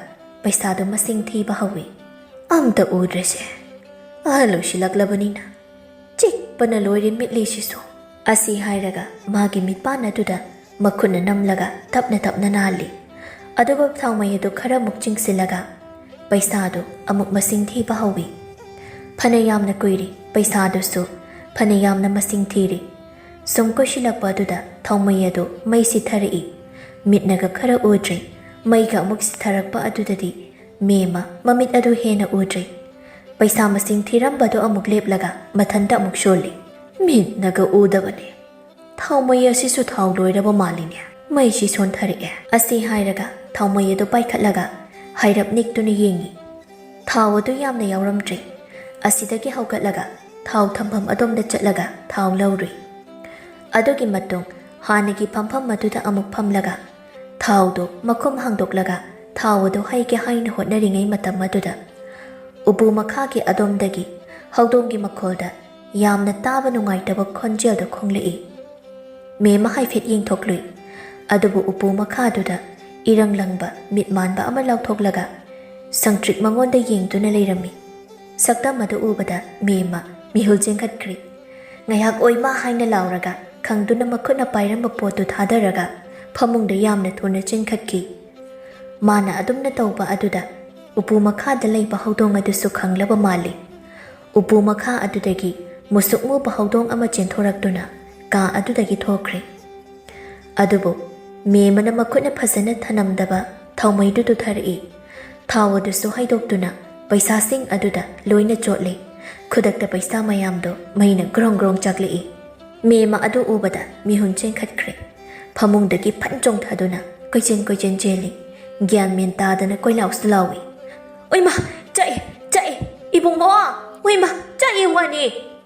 ꯄꯩꯁꯥꯗꯨ ꯃꯁꯤꯡ ꯊꯤꯕ ꯍꯧꯏ꯫ "ꯑꯝꯇ ꯎꯗ꯭ꯔꯦꯁꯦ꯫ ꯑꯍꯜ ꯑꯣꯏꯁꯤꯜꯂꯛꯂꯕꯅꯤꯅ ꯆꯤꯛꯄꯅ ꯂꯣꯏꯔꯦ ꯃꯤꯠꯂꯤꯁꯤꯁꯨ"꯫ ꯑꯁꯤ ꯍꯥꯏꯔꯒ ꯃꯥꯒꯤ ꯃꯤꯠꯄꯥꯟ ꯑꯗꯨꯗ ꯃꯈꯨꯠꯅ ꯅꯝꯂꯒ ꯇꯞꯅ ꯇꯞꯅ ꯅꯥꯜꯂꯤ꯫ ꯑꯗꯨꯒ ꯊꯥꯎꯃꯩ ꯑꯗꯨ ꯈꯔꯃꯨꯛ ꯆꯤꯡꯁꯤꯜꯂꯒ ꯄꯩꯁꯥꯗꯨ ꯑꯃꯨꯛ ꯃꯁꯤꯡ ꯊꯤꯕ ꯍꯧꯏ꯫ ꯐꯅ ꯌꯥꯝꯅ ꯀꯨꯏꯔꯤ, ꯄꯩꯁꯥꯗꯨꯁꯨ ꯐꯅ ꯌꯥꯝꯅ ꯃꯁꯤꯡ ꯊꯤꯔꯤ꯫ ꯁꯨꯝ ꯀꯨꯏꯁꯤꯜꯂꯛꯄ ꯑꯗꯨꯗ ꯊꯥꯎꯃꯩ ꯑꯗꯨ ꯃꯩ ꯁꯤꯊꯔꯛꯏ꯫ ꯃꯤꯠꯅꯒ ꯈꯔ ꯎꯗ꯭ꯔꯤ꯫ ꯃꯩꯒ ꯑꯃꯨꯛ ꯁꯤꯊꯔꯛꯄ ꯑꯗꯨꯗꯗꯤ ꯃꯦꯝꯃ ꯃꯃꯤꯠ ꯑꯗꯨ ꯍꯦꯟꯅ ꯎꯗ꯭ꯔꯤ꯫ ꯄꯩꯁꯥ ꯃꯁꯤꯡ ꯊꯤꯔꯝꯕꯗꯨ ꯑꯃꯨꯛ ꯂꯦꯞꯂꯒ ꯃꯊꯟꯇ ꯑꯃꯨꯛ ꯁꯣꯜꯂꯤ꯫ "ꯃꯤꯠꯅꯒ ꯎꯗꯕꯅꯦ꯫ ꯊꯥꯎꯃꯩ ꯑꯁꯤꯁꯨ ꯊꯥꯎ ꯂꯣꯏꯔꯕ ꯃꯥꯜꯂꯤꯅꯦ꯫ ꯃꯩꯁꯤ ꯁꯣꯟꯊꯔꯛꯑꯦ"꯫ ꯑꯁꯤ ꯍꯥꯏꯔꯒ ꯊꯥꯎꯃꯩ ꯑꯗꯨ ꯄꯥꯏꯈꯠꯂꯒ ꯍꯥꯏꯔꯞ ꯅꯤꯛꯇꯨꯅ ꯌꯦꯡꯉꯤ꯫ ꯊꯥꯎ ꯑꯗꯨ ꯌꯥꯝꯅ ꯌꯥꯎꯔꯝꯗ꯭ꯔꯤ꯫ ꯑꯁꯤꯗꯒꯤ ꯍꯧꯒꯠꯂꯒ ꯊꯥꯎ ꯊꯝꯐꯝ ꯑꯗꯣꯝꯗ ꯆꯠꯂꯒ ꯊꯥꯎ ꯂꯧꯔꯨꯏ꯫ ꯑꯗꯨꯒꯤ ꯃꯇꯨꯡ ꯍꯥꯟꯅꯒꯤ ꯐꯝꯐꯝ ꯑꯗꯨꯗ ꯑꯃꯨꯛ ꯐꯝꯂꯒ ꯊꯥꯎꯗꯨ ꯃꯈꯨꯝ ꯍꯥꯡꯗꯣꯛꯂꯒ ꯊꯥꯎ ꯑꯗꯨ ꯍꯩꯒꯦ ꯍꯥꯏꯅ ꯍꯣꯠꯅꯔꯤꯉꯩ ꯃꯇꯝ ꯑꯗꯨꯗ ꯎꯄꯨ ꯃꯈꯥꯒꯤ ꯑꯗꯣꯝꯗꯒꯤ ꯍꯧꯗꯣꯡꯒꯤ ꯃꯈꯣꯜꯗ ꯌꯥꯝꯅ ꯇꯥꯕ ꯅꯨꯡꯉꯥꯏꯇꯕ ꯈꯣꯟꯖꯦꯜꯗꯨ ꯈꯣꯡꯂꯛꯏ꯫ ꯃꯦꯝꯃ ꯍꯥꯏꯐꯦꯠ ꯌꯦꯡꯊꯣꯛꯂꯨꯏ꯫ ꯑꯗꯨꯕꯨ ꯎꯄꯨ ꯃꯈꯥꯗꯨꯗ ꯏꯔꯪ ꯂꯪꯕ ꯃꯤꯠ ꯃꯥꯟꯕ ꯑꯃ ꯂꯥꯎꯊꯣꯛꯂꯒ ꯁꯪꯇ꯭ꯔꯤꯛ ꯃꯉꯣꯟꯗ ꯌꯦꯡꯗꯨꯅ ꯂꯩꯔꯝꯃꯤ꯫ ꯁꯛꯇꯝ ꯑꯗꯨ ꯎꯕꯗ ꯃꯦꯝꯃ ꯃꯤꯍꯨꯜ ꯆꯦꯟꯈꯠꯈ꯭ꯔꯤ꯫ ꯉꯥꯏꯍꯥꯛ "ꯑꯣꯏꯃꯥ" ꯍꯥꯏꯅ ꯂꯥꯎꯔꯒ ꯈꯪꯗꯨꯅ ꯃꯈꯨꯠꯅ ꯄꯥꯏꯔꯝꯕ ꯄꯣꯠꯇꯨ ꯊꯥꯗꯔꯒ ꯐꯃꯨꯡꯗ ꯌꯥꯝꯅ ꯊꯨꯅ ꯆꯦꯟꯈꯠꯈꯤ꯫ ꯃꯥꯅ ꯑꯗꯨꯝꯅ ꯇꯧꯕ ꯑꯗꯨꯗ ꯎꯄꯨ ꯃꯈꯥꯗ ꯂꯩꯕ ꯍꯧꯗꯣꯡ ꯑꯗꯨꯁꯨ ꯈꯪꯂꯕ ꯃꯥꯜꯂꯤ꯫ ꯎꯄꯨ ꯃꯈꯥ ꯑꯗꯨꯗꯒꯤ ꯃꯨꯁꯨꯛ ꯃꯨꯕ ꯍꯧꯗꯣꯡ ꯑꯃ ꯆꯦꯟꯊꯣꯔꯛꯇꯨꯅ ꯀꯥ ꯑꯗꯨꯗꯒꯤ ꯊꯣꯛꯈ꯭ꯔꯦ꯫ ꯑꯗꯨꯕꯨ ꯃꯦꯃꯅ ꯃꯈꯨꯠꯅ ꯐꯖꯅ ꯊꯅꯝꯗꯕ ꯊꯥꯎꯃꯩꯗꯨ ꯇꯨꯊꯔꯛꯏ꯫ ꯊꯥꯎ ꯑꯗꯨꯁꯨ ꯍꯩꯗꯣꯛꯇꯨꯅ ꯄꯩꯁꯥꯁꯤꯡ ꯑꯗꯨꯗ ꯂꯣꯏꯅ ꯆꯣꯠꯂꯦ꯫ ꯈꯨꯗꯛꯇ ꯄꯩꯁꯥ ꯃꯌꯥꯝꯗꯣ ꯃꯩꯅ ꯒ꯭ꯔꯣꯡ ꯒ꯭ꯔꯣꯡ ꯆꯥꯛꯂꯛꯏ꯫ ꯃꯦꯃ ꯑꯗꯨ ꯎꯕꯗ ꯃꯤꯍꯨꯟ ꯆꯦꯟꯈꯠꯈ꯭ꯔꯦ꯫ ꯐꯃꯨꯡꯗꯒꯤ ꯐꯟ ꯆꯣꯡꯊꯗꯨꯅ ꯀꯣꯏꯆꯦꯟ ꯀꯣꯏꯆꯦꯟ ꯆꯦꯜꯂꯤ꯫ ꯒ꯭ꯌꯥꯟ ꯃꯦꯟ ꯇꯥꯗꯅ ꯀꯣꯏꯂꯥꯎꯁꯨ ꯂꯥꯎꯏ꯫ "ꯑꯣꯏꯃ! ꯆꯥꯛꯑꯦ! ꯆꯥꯛꯑꯦ! ꯏꯕꯨꯡꯉꯣ! ꯑꯣꯏꯃ! ꯆꯥꯛꯑꯦ ꯋꯥꯅꯤ!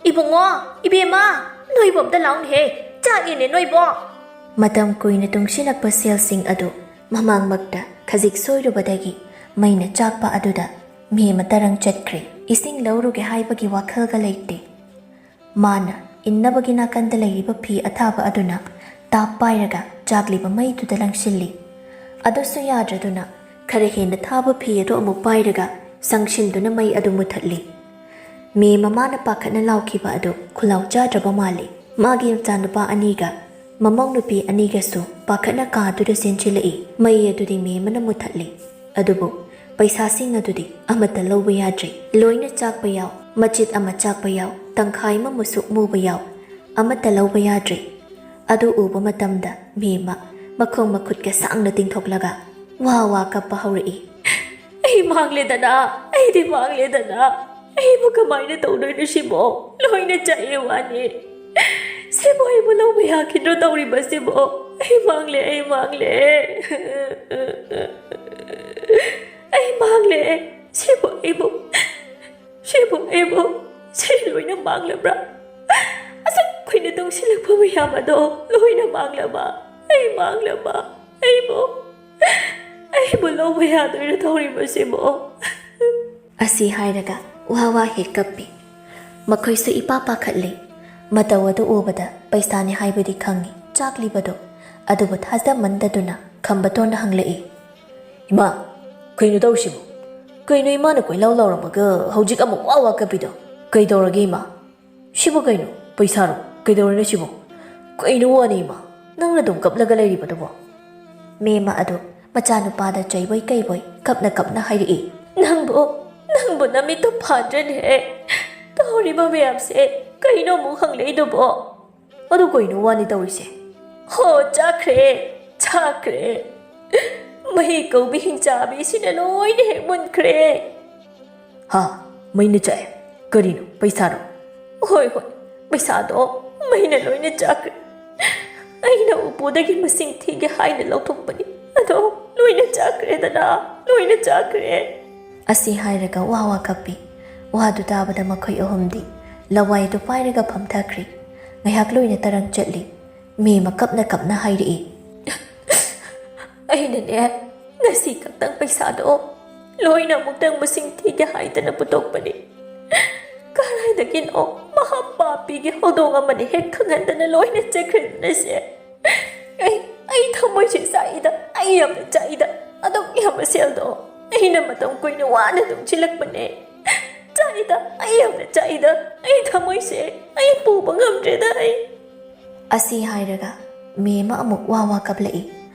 ꯏꯕꯨꯡꯉꯣ! ꯏꯕꯦꯝꯃ! ꯅꯣꯏꯕꯨ ꯑꯝꯇ ꯂꯥꯎꯅꯦꯍꯦ! ꯆꯥꯛꯑꯦꯅꯦ ꯅꯣꯏꯕꯣ!" ꯃꯇꯝ ꯀꯨꯏꯅ ꯇꯨꯡꯁꯤꯜꯂꯛꯄ ꯁꯦꯜꯁꯤꯡ ꯑꯗꯨ ꯃꯃꯥꯡꯃꯛꯇ ꯈꯖꯤꯛ ꯁꯣꯏꯔꯨꯕꯗꯒꯤ ꯃꯩꯅ ꯆꯥꯛꯄ ꯑꯗꯨꯗ ꯃꯦꯃ ꯇꯔꯪ ꯆꯠꯈ꯭ꯔꯦ꯫ ꯏꯁꯤꯡ ꯂꯧꯔꯨꯒꯦ ꯍꯥꯏꯕꯒꯤ ꯋꯥꯈꯜꯒ ꯂꯩꯇꯦ꯫ ꯃꯥꯅ ꯏꯟꯅꯕꯒꯤ ꯅꯥꯀꯟꯗ ꯂꯩꯔꯤꯕ ꯐꯤ ꯑꯊꯥꯕ ꯑꯗꯨꯅ ꯇꯥꯞ ꯄꯥꯏꯔꯒ ꯆꯥꯛꯂꯤꯕ ꯃꯩꯗꯨꯗ ꯂꯪꯁꯤꯜꯂꯤ꯫ ꯑꯗꯨꯁꯨ ꯌꯥꯗ꯭ꯔꯗꯨꯅ ꯈꯔ ꯍꯦꯟꯅ ꯊꯥꯕ ꯐꯤ ꯑꯗꯨ ꯑꯃꯨꯛ ꯄꯥꯏꯔꯒ ꯁꯪꯁꯤꯟꯗꯨꯅ ꯃꯩ ꯑꯗꯨ ꯃꯨꯊꯠꯂꯤ꯫ ꯃꯦꯃ ꯃꯥꯅ ꯄꯥꯈꯠꯅ ꯂꯥꯎꯈꯤꯕ ꯑꯗꯨ ꯈꯨꯂꯥꯎ ꯆꯥꯗ꯭ꯔꯕ ꯃꯥꯜꯂꯤ꯫ ꯃꯥꯒꯤ ꯃꯆꯥꯅꯨꯄꯥ ꯑꯅꯤꯒ ꯃꯃꯧ ꯅꯨꯄꯤ ꯑꯅꯤꯒꯁꯨ ꯄꯥꯈꯠꯅ ꯀꯥꯗꯨꯗ ꯆꯦꯟꯁꯤꯜꯂꯛꯏ꯫ ꯃꯩ ꯑꯗꯨꯗꯤ ꯃꯦꯃꯅ ꯃꯨꯊꯠꯂꯤ꯫ ꯑꯗꯨꯕꯨ ꯄꯩꯁꯥꯁꯤꯡ ꯑꯗꯨꯗꯤ ꯑꯃꯠꯇ ꯂꯧꯕ ꯌꯥꯗ꯭ꯔꯦ꯫ ꯂꯣꯏꯅ ꯆꯥꯛꯄ ꯌꯥꯎ, ꯃꯆꯤꯠ ꯑꯃ ꯆꯥꯛꯄ ꯌꯥꯎ, ꯇꯪꯈꯥꯏ ꯑꯃ ꯃꯨꯁꯨꯛ ꯃꯨꯕ ꯌꯥꯎ, ꯑꯃꯠꯇ ꯂꯧꯕ ꯌꯥꯗ꯭ꯔꯦ꯫ ꯑꯗꯨ ꯎꯕ ꯃꯇꯝꯗ ꯃꯦꯃ ꯃꯈꯣꯡ ꯃꯈꯨꯠꯀ ꯁꯥꯡꯅ ꯇꯤꯡꯊꯣꯛꯂꯒ ꯋꯥ ꯋꯥ ꯀꯞꯄ ꯍꯧꯔꯛꯏ꯫ "ꯑꯩ ꯃꯥꯡꯂꯦꯗꯅ! ꯑꯩꯗꯤ ꯃꯥꯡꯂꯦꯗꯅ! ꯑꯩꯕꯨ ꯀꯃꯥꯏꯅ ꯇꯧꯗꯣꯏꯅꯣ ꯁꯤꯕꯣ? ꯂꯣꯏꯅ ꯆꯥꯛꯑꯦ ꯋꯥꯅꯤ꯫ ꯁꯤꯕꯨ ꯑꯩꯕꯨ ꯂꯧꯕ ꯌꯥꯈꯤꯗ꯭ꯔꯣ ꯇꯧꯔꯤꯕꯁꯤꯕꯣ? ꯑꯩ ꯃꯥꯡꯂꯦ, ꯑꯩ ꯃꯥꯡꯂꯦ꯫ ꯑꯩ ꯃꯥꯡꯂꯦ꯫ ꯁꯤꯕꯨ ꯑꯩꯕꯨ, ꯁꯤꯕꯨ ꯑꯩꯕꯨ, ꯁꯤ ꯂꯣꯏꯅ ꯃꯥꯡꯂꯕ꯭ꯔꯥ? ꯑꯁꯨꯛ ꯀꯨꯏꯅ ꯇꯨꯡꯁꯤꯜꯂꯛꯄ ꯃꯌꯥꯝ ꯑꯗꯣ ꯂꯣꯏꯅ ꯃꯥꯡꯂꯕ? ꯑꯩ ꯃꯥꯡꯂꯕ? ꯑꯩꯕꯨ, ꯑꯩꯕꯨ ꯂꯧꯕ ꯌꯥꯗꯣꯏꯔꯣ ꯇꯧꯔꯤꯕꯁꯤꯕꯣ?" ꯑꯁꯤ ꯍꯥꯏꯔꯒ ꯋꯥ ꯋꯥ ꯍꯦꯛ ꯀꯞꯄꯤ꯫ ꯃꯈꯣꯏꯁꯨ ꯏꯄꯥ ꯄꯥꯈꯠꯂꯤ꯫ ꯃꯇꯧ ꯑꯗꯨ ꯎꯕꯗ ꯄꯩꯁꯥꯅꯤ ꯍꯥꯏꯕꯗꯤ ꯈꯪꯏ ꯆꯥꯛꯂꯤꯕꯗꯣ, ꯑꯗꯨꯕꯨ ꯊꯥꯖꯃꯟꯗꯗꯨꯅ ꯈꯝꯕꯇꯣꯟꯅ ꯍꯪꯂꯛꯏ꯫ "ꯏꯃꯥ, ꯀꯩꯅꯣ ꯇꯧꯔꯤꯁꯤꯕꯣ? ꯀꯩꯅꯣ ꯏꯃꯥꯅ ꯀꯣꯏꯂꯥꯎ ꯂꯥꯎꯔꯝꯃꯒ ꯍꯧꯖꯤꯛ ꯑꯃꯨꯛ ꯋꯥ ꯋꯥ ꯀꯞꯄꯤꯗꯣ? ꯀꯩꯗꯧꯔꯒꯦ ꯏꯃꯥ? ꯁꯤꯕꯨ ꯀꯩꯅꯣ? ꯄꯩꯁꯥꯔꯣ? ꯀꯩꯗꯧꯔꯤꯅꯣ ꯁꯤꯕꯣ?" "ꯀꯩꯅꯣ ꯋꯥꯅꯤ ꯏꯃꯥ, ꯅꯪꯅ ꯑꯗꯨꯝ ꯀꯞꯂꯒ ꯂꯩꯔꯤꯕꯗꯨꯕꯣ?" ꯃꯦꯝꯃ ꯑꯗꯨ ꯃꯆꯥꯅꯨꯄꯥꯗ ꯆꯩꯕꯣꯏ ꯀꯩꯕꯣꯏ ꯀꯞꯅ ꯀꯞꯅ ꯍꯥꯏꯔꯛꯏ꯫ "ꯅꯪꯕꯨ, ꯅꯪꯕꯨ ꯅꯃꯤꯠꯇꯨ ꯐꯥꯗ꯭ꯔꯅꯦꯍꯦ? ꯇꯧꯔꯤꯕ ꯃꯌꯥꯝꯁꯦ ꯀꯩꯅꯣ ꯑꯃꯨꯛ ꯍꯪꯂꯛꯏꯗꯨꯕꯣ?" "ꯑꯗꯨ ꯀꯩꯅꯣ ꯋꯥꯅꯤ ꯇꯧꯔꯤꯁꯦ?" "ꯍꯣ, ꯆꯥꯈ꯭ꯔꯦ, ꯆꯥꯈ꯭ꯔꯦ꯫ ꯃꯍꯤ ꯀꯧꯕꯤ ꯍꯤꯡꯆꯥꯕꯤꯁꯤꯅ ꯂꯣꯏꯅ ꯍꯦꯛ ꯃꯨꯟꯈ꯭ꯔꯦ꯫" "ꯍꯥ? ꯃꯩꯅ ꯆꯥꯛꯑꯦ? ꯀꯔꯤꯅꯣ, ꯄꯩꯁꯥꯔꯣ?" "ꯍꯣꯏ, ꯍꯣꯏ, ꯄꯩꯁꯥꯗꯣ ꯃꯩꯅ ꯂꯣꯏꯅ ꯆꯥꯈ꯭ꯔꯦ꯫ ꯑꯩꯅ ꯎꯄꯨꯗꯒꯤ ꯃꯁꯤꯡ ꯊꯤꯒꯦ ꯍꯥꯏꯅ ꯂꯧꯊꯣꯛꯄꯅꯤ, ꯑꯗꯣ ꯂꯣꯏꯅ ꯆꯥꯈ꯭ꯔꯦꯗꯅ, ꯂꯣꯏꯅ ꯆꯥꯈ꯭ꯔꯦ꯫" ꯑꯁꯤ ꯍꯥꯏꯔꯒ ꯋꯥ ꯋꯥ ꯀꯞꯄꯤ꯫ ꯋꯥꯗꯨ ꯇꯥꯕꯗ ꯃꯈꯣꯏ ꯑꯍꯨꯝꯗꯤ ꯂꯋꯥꯏ ꯑꯗꯨ ꯄꯥꯏꯔꯒ ꯐꯝꯊꯈ꯭ꯔꯤ꯫ ꯉꯥꯏꯍꯥꯛ ꯂꯣꯏꯅ ꯇꯔꯪ ꯆꯠꯂꯤ꯫ ꯃꯦꯝꯃ ꯀꯞꯅ ꯀꯞꯅ ꯍꯥꯏꯔꯛꯏ꯫ "ꯑꯩꯅꯅꯦ, ꯉꯁꯤ ꯈꯛꯇꯪ ꯄꯩꯁꯥꯗꯣ ꯂꯣꯏꯅ ꯑꯃꯨꯛꯇꯪ ꯃꯁꯤꯡ ꯊꯤꯒꯦ ꯍꯥꯏꯗꯅ ꯄꯨꯊꯣꯛꯄꯅꯤ꯫ ꯀꯗꯥꯏꯗꯒꯤꯅꯣ ꯃꯍꯥ ꯄꯥꯄꯤꯒꯤ ꯍꯧꯗꯣꯡ ꯑꯃꯅ ꯍꯦꯛ ꯈꯪꯍꯟꯗꯅ ꯂꯣꯏꯅ ꯆꯠꯈ꯭ꯔꯦꯗꯅ ꯁꯦ꯫ ꯑꯩ, ꯑꯩ ꯊꯃꯣꯏꯁꯦ ꯆꯥꯛꯏꯗ, ꯑꯩ ꯌꯥꯝꯅ ꯆꯥꯛꯏꯗ꯫ ꯑꯗꯨꯛ ꯌꯥꯝꯕ ꯁꯦꯜꯗꯣ ꯑꯩꯅ ꯃꯇꯝ ꯀꯨꯏꯅ ꯋꯥꯅ ꯇꯨꯡꯁꯤꯜꯂꯛꯄꯅꯦ꯫ ꯆꯥꯛꯏꯗ, ꯑꯩ ꯌꯥꯝꯅ ꯆꯥꯛꯏꯗ꯫ ꯑꯩ ꯊꯃꯣꯏꯁꯦ ꯑꯩ ꯄꯨꯕ ꯉꯝꯗ꯭ꯔꯦꯗ ꯑꯩ꯫" ꯑꯁꯤ ꯍꯥꯏꯔꯒ ꯃꯦꯝꯃ ꯑꯃꯨꯛ ꯋꯥ ꯋꯥ ꯀꯞꯂꯛꯏ꯫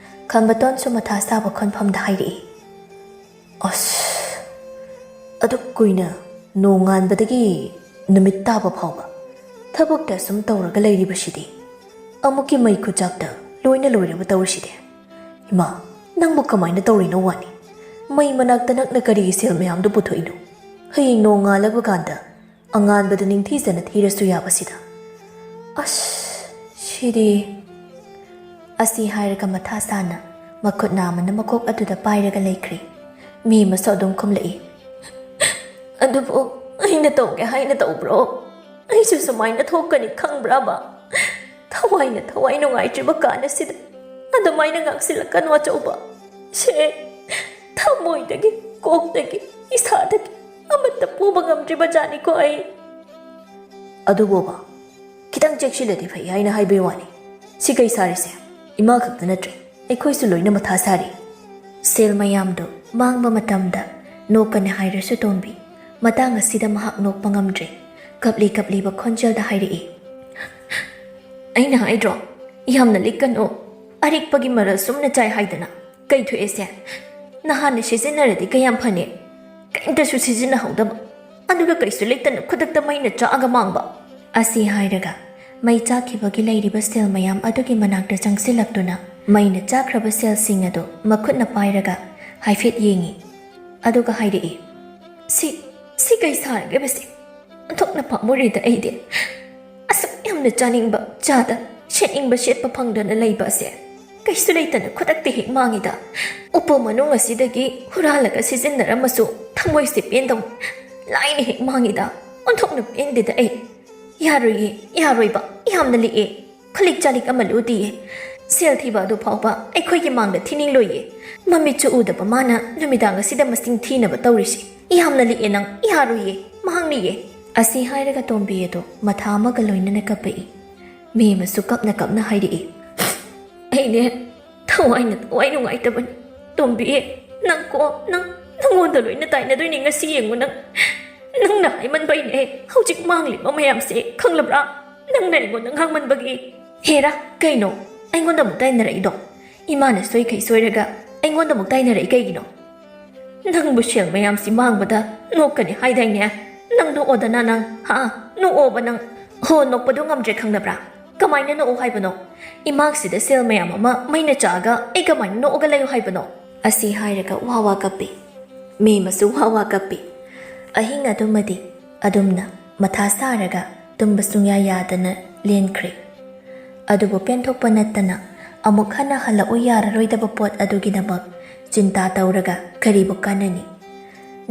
ꯈꯝꯕꯇꯣꯟꯁꯨ ꯃꯊꯥ ꯁꯥꯕ ꯈꯣꯟꯐꯝꯗ ꯍꯥꯏꯔꯛꯏ꯫ "ꯑꯁ, ꯑꯗꯨꯛ ꯀꯨꯏꯅ ꯅꯣꯡꯉꯥꯟꯕꯗꯒꯤ ꯅꯨꯃꯤꯠ ꯇꯥꯕ ꯐꯥꯎꯕ ꯊꯕꯛꯇ ꯑꯁꯨꯝ ꯇꯧꯔꯒ ꯂꯩꯔꯤꯕꯁꯤꯗꯤ, ꯑꯃꯨꯛꯀꯤ ꯃꯩ ꯈꯨꯆꯥꯛꯇ ꯂꯣꯏꯅ ꯂꯣꯏꯔꯕ ꯇꯧꯔꯤꯁꯤꯗꯤ꯫ ꯏꯃꯥ, ꯅꯪꯕꯨ ꯀꯃꯥꯏꯅ ꯇꯧꯔꯤꯅꯣ ꯋꯥꯅꯤ? ꯃꯩ ꯃꯅꯥꯛꯇ ꯅꯛꯅ ꯀꯔꯤꯒꯤ ꯁꯦꯜ ꯃꯌꯥꯝꯗꯨ ꯄꯨꯊꯣꯛꯏꯅꯣ? ꯍꯌꯦꯡ ꯅꯣꯡꯉꯥꯜꯂꯛꯄ ꯀꯥꯟꯗ ꯑꯉꯥꯟꯕꯗ ꯅꯤꯡꯊꯤꯖꯅ ꯊꯤꯔꯁꯨ ꯌꯥꯕꯁꯤꯗ꯫ ꯑꯁ, ꯁꯤꯗꯤ꯫" ꯑꯁꯤ ꯍꯥꯏꯔꯒ ꯃꯊꯥ ꯁꯥꯅ ꯃꯈꯨꯠ ꯅꯥꯝꯃꯅ ꯃꯀꯣꯛ ꯑꯗꯨꯗ ꯄꯥꯏꯔꯒ ꯂꯩꯈ꯭ꯔꯦ꯫ ꯃꯦꯝꯃꯁꯨ ꯑꯗꯨꯝ ꯈꯨꯝꯂꯛꯏ꯫ "ꯑꯗꯨꯕꯨ ꯑꯩꯅ ꯇꯧꯒꯦ ꯍꯥꯏꯅ ꯇꯧꯕ꯭ꯔꯣ? ꯑꯩꯁꯨ ꯁꯨꯃꯥꯏꯅ ꯊꯣꯛꯀꯅꯤ ꯈꯪꯕ꯭ꯔꯕ? ꯊꯋꯥꯏꯅ ꯊꯋꯥꯏ ꯅꯨꯡꯉꯥꯏꯇ꯭ꯔꯤꯕ ꯀꯥꯟ ꯑꯁꯤꯗ ꯑꯗꯨꯃꯥꯏꯅ ꯉꯥꯡꯁꯤꯜꯂꯛꯀꯅꯨ ꯑꯆꯧꯕ꯫ ꯁꯦ, ꯊꯃꯣꯏꯗꯒꯤ, ꯀꯣꯛꯇꯒꯤ, ꯏꯁꯥꯗꯒꯤ ꯑꯃꯠꯇ ꯄꯨꯕ ꯉꯝꯗ꯭ꯔꯤꯕ ꯖꯥꯠꯅꯤꯀꯣ ꯑꯩ꯫" "ꯑꯗꯨꯕꯣꯕ, ꯈꯤꯇꯪ ꯆꯦꯛꯁꯤꯜꯂꯗꯤ ꯐꯩ ꯍꯥꯏꯅ ꯍꯥꯏꯕꯩ ꯋꯥꯅꯤ꯫ ꯁꯤ ꯀꯩ ꯁꯥꯔꯤꯁꯦ? ꯏꯃꯥ ꯈꯛꯇ ꯅꯠꯇ꯭ꯔꯦ, ꯑꯩꯈꯣꯏꯁꯨ ꯂꯣꯏꯅ ꯃꯊꯥ ꯁꯥꯔꯤ꯫ ꯁꯦꯜ ꯃꯌꯥꯝꯗꯨ ꯃꯥꯡꯕ ꯃꯇꯝꯗ ꯅꯣꯛꯀꯅꯤ ꯍꯥꯏꯔꯁꯨ ꯇꯣꯝꯕꯤ, ꯃꯇꯥꯡ ꯑꯁꯤꯗ ꯃꯍꯥꯛ ꯅꯣꯛꯄ ꯉꯝꯗ꯭ꯔꯦ꯫ ꯀꯞꯂꯤ ꯀꯞꯂꯤꯕ ꯈꯣꯟꯖꯦꯜꯗ ꯍꯥꯏꯔꯛꯏ꯫ "ꯑꯩꯅ ꯍꯥꯏꯗ꯭ꯔꯣ, ꯌꯥꯝꯅ ꯂꯤꯛꯀꯅꯨ, ꯑꯔꯤꯛꯄꯒꯤ ꯃꯔꯜ ꯁꯨꯝꯅ ꯆꯥꯏ ꯍꯥꯏꯗꯅ꯫ ꯀꯩ ꯊꯣꯛꯑꯦꯁꯦ? ꯅꯍꯥꯟꯅ ꯁꯤꯖꯤꯟꯅꯔꯗꯤ ꯀꯌꯥꯝ ꯐꯅꯤ, ꯀꯩꯝꯇꯁꯨ ꯁꯤꯖꯤꯟꯅꯍꯧꯗꯕ, ꯑꯗꯨꯒ ꯀꯩꯁꯨ ꯂꯩꯇꯅ ꯈꯨꯗꯛꯇ ꯃꯩꯅ ꯆꯥꯛꯑꯒ ꯃꯥꯡꯕ!" ꯑꯁꯤ ꯍꯥꯏꯔꯒ ꯃꯩ ꯆꯥꯛꯈꯤꯕꯒꯤ ꯂꯩꯔꯤꯕ ꯁꯦꯜ ꯃꯌꯥꯝ ꯑꯗꯨꯒꯤ ꯃꯅꯥꯛꯇ ꯆꯪꯁꯤꯜꯂꯛꯇꯨꯅ ꯃꯩꯅ ꯆꯥꯛꯈ꯭ꯔꯕ ꯁꯦꯜꯁꯤꯡ ꯑꯗꯨ ꯃꯈꯨꯠꯅ ꯄꯥꯏꯔꯒ ꯍꯥꯏꯐꯦꯠ ꯌꯦꯡꯉꯤ꯫ ꯑꯗꯨꯒ ꯍꯥꯏꯔꯛꯏ, "ꯁꯤ, ꯁꯤ ꯀꯩ ꯁꯥꯔꯒꯦꯕ ꯁꯤ? ꯑꯣꯟꯊꯣꯛꯅ ꯄꯥꯝꯃꯨꯔꯦꯗ ꯑꯩꯗꯤ꯫ ꯑꯁꯨꯛ ꯌꯥꯝꯅ ꯆꯥꯅꯤꯡꯕ ꯆꯥꯗ, ꯁꯦꯠꯅꯤꯡꯕ ꯁꯦꯠꯄ ꯐꯪꯗꯅ ꯂꯩꯕ ꯑꯁꯦ ꯀꯩꯁꯨ ꯂꯩꯇꯅ ꯈꯨꯗꯛꯇ ꯍꯦꯛ ꯃꯥꯡꯉꯤꯗ꯫ ꯎꯄꯨ ꯃꯅꯨꯡ ꯑꯁꯤꯗꯒꯤ ꯍꯨꯔꯥꯜꯂꯒ ꯁꯤꯖꯤꯟꯅꯔꯝꯃꯁꯨ ꯊꯃꯣꯏꯁꯦ ꯄꯦꯟꯗꯧ ꯂꯥꯏꯅ ꯍꯦꯛ ꯃꯥꯡꯉꯤꯗ꯫ ꯑꯣꯟꯊꯣꯛꯅ ꯄꯦꯟꯗꯦꯗ ꯑꯩ꯫ ꯌꯥꯔꯣꯏꯌꯦ, ꯌꯥꯔꯣꯏꯕ, ꯌꯥꯝꯅ ꯂꯤꯛꯑꯦ꯫ ꯈꯨꯂꯤꯛ ꯆꯥꯂꯤꯛ ꯑꯃ ꯂꯨꯗꯤꯌꯦ꯫ ꯁꯦꯜ ꯊꯤꯕ ꯑꯗꯨ ꯐꯥꯎꯕ ꯑꯩꯈꯣꯏꯒꯤ ꯃꯥꯡꯗ ꯊꯤꯅꯤꯡꯂꯣꯏꯌꯦ꯫ ꯃꯃꯤꯠꯁꯨ ꯎꯗꯕ ꯃꯥꯅ ꯅꯨꯃꯤꯗꯥꯡ ꯑꯁꯤꯗ ꯃꯁꯤꯡ ꯊꯤꯅꯕ ꯇꯧꯔꯤꯁꯤ꯫ ꯌꯥꯝꯅ ꯂꯤꯛꯑꯦ ꯅꯪ, ꯌꯥꯔꯣꯏꯌꯦ, ꯃꯥꯡꯅꯤꯌꯦ!" ꯑꯁꯤ ꯍꯥꯏꯔꯒ ꯇꯣꯝꯕꯤ ꯑꯗꯨ ꯃꯊꯥ ꯑꯃꯒ ꯂꯣꯏꯅꯅ ꯀꯞꯄꯛꯏ꯫ ꯃꯦꯝ ꯑꯃꯁꯨ ꯀꯞꯅ ꯀꯞꯅ ꯍꯥꯏꯔꯛꯏ, "ꯑꯩꯅꯦ ꯊꯋꯥꯏꯅ ꯊꯋꯥꯏ ꯅꯨꯡꯉꯥꯏꯇꯕꯅꯤ꯫ ꯇꯣꯝꯕꯤ, ꯅꯪ ꯀꯣ, ꯅꯪ, ꯅꯪꯉꯣꯟꯗ ꯂꯣꯏꯅ ꯇꯥꯏꯅꯗꯣꯏꯅꯤ ꯉꯁꯤ꯫ ꯌꯦꯡꯉꯨ ꯅꯪ, ꯅꯪꯅ ꯍꯥꯏꯃꯟꯕꯩꯅꯦ ꯍꯧꯖꯤꯛ ꯃꯥꯡꯂꯤꯕ ꯃꯌꯥꯝꯁꯦ, ꯈꯪꯂꯕ꯭ꯔꯥ? ꯅꯪꯅ ꯑꯩꯉꯣꯟꯗ ꯉꯥꯡꯃꯟꯕꯒꯤ!" "ꯍꯦꯔꯥ, ꯀꯩꯅꯣ ꯑꯩꯉꯣꯟꯗ ꯑꯃꯨꯛ ꯇꯥꯏꯅꯔꯛꯏꯗꯣ? ꯏꯃꯥꯅ ꯁꯣꯏꯈꯩ ꯁꯣꯏꯔꯒ ꯑꯩꯉꯣꯟꯗ ꯑꯃꯨꯛ ꯇꯥꯏꯅꯔꯛꯏ ꯀꯩꯒꯤꯅꯣ? ꯅꯪꯕꯨ ꯁꯦꯜ ꯃꯌꯥꯝꯁꯤ ꯃꯥꯡꯕꯗ ꯅꯣꯛꯀꯅꯤ ꯍꯥꯏꯗꯥꯏꯅꯦ? ꯅꯪ ꯅꯣꯛꯑꯣꯗꯅ ꯅꯪ, ꯍꯥ? ꯅꯣꯛꯑꯣꯕ ꯅꯪ꯫ ꯍꯣ, ꯅꯣꯛꯄꯗꯣ ꯉꯝꯗ꯭ꯔꯦ ꯈꯪꯗꯕ꯭ꯔꯥ? ꯀꯃꯥꯏꯅ ꯅꯣꯛꯑꯣ ꯍꯥꯏꯕꯅꯣ? ꯏꯃꯥꯛꯁꯤꯗ ꯁꯦꯜ ꯃꯌꯥꯝ ꯑꯃ ꯃꯩꯅ ꯆꯥꯛꯑꯒ ꯑꯩ ꯀꯃꯥꯏꯅ ꯅꯣꯛꯑꯒ ꯂꯩꯌꯨ ꯍꯥꯏꯕꯅꯣ?" ꯑꯁꯤ ꯍꯥꯏꯔꯒ ꯋꯥ ꯋꯥ ꯀꯞꯄꯤ꯫ ꯃꯦꯝ ꯑꯃꯁꯨ ꯋꯥ ꯋꯥ ꯀꯞꯄꯤ꯫ ꯑꯍꯤꯡ ꯑꯗꯨꯃꯗꯤ ꯑꯗꯨꯝꯅ ꯃꯊꯥ ꯁꯥꯔꯒ ꯇꯨꯝꯕ ꯁꯨꯡꯌꯥ ꯌꯥꯗꯅ ꯂꯦꯟꯈ꯭ꯔꯦ꯫ ꯑꯗꯨꯕꯨ ꯄꯦꯟꯊꯣꯛꯄ ꯅꯠꯇꯅ ꯑꯃꯨꯛ ꯍꯟꯅ ꯍꯜꯂꯛꯎ ꯌꯥꯔꯔꯣꯏꯗꯕ ꯄꯣꯠ ꯑꯗꯨꯒꯤꯗꯃꯛ ꯆꯤꯟꯇꯥ ꯇꯧꯔꯒ ꯀꯔꯤꯕꯨ ꯀꯥꯟꯅꯅꯤ?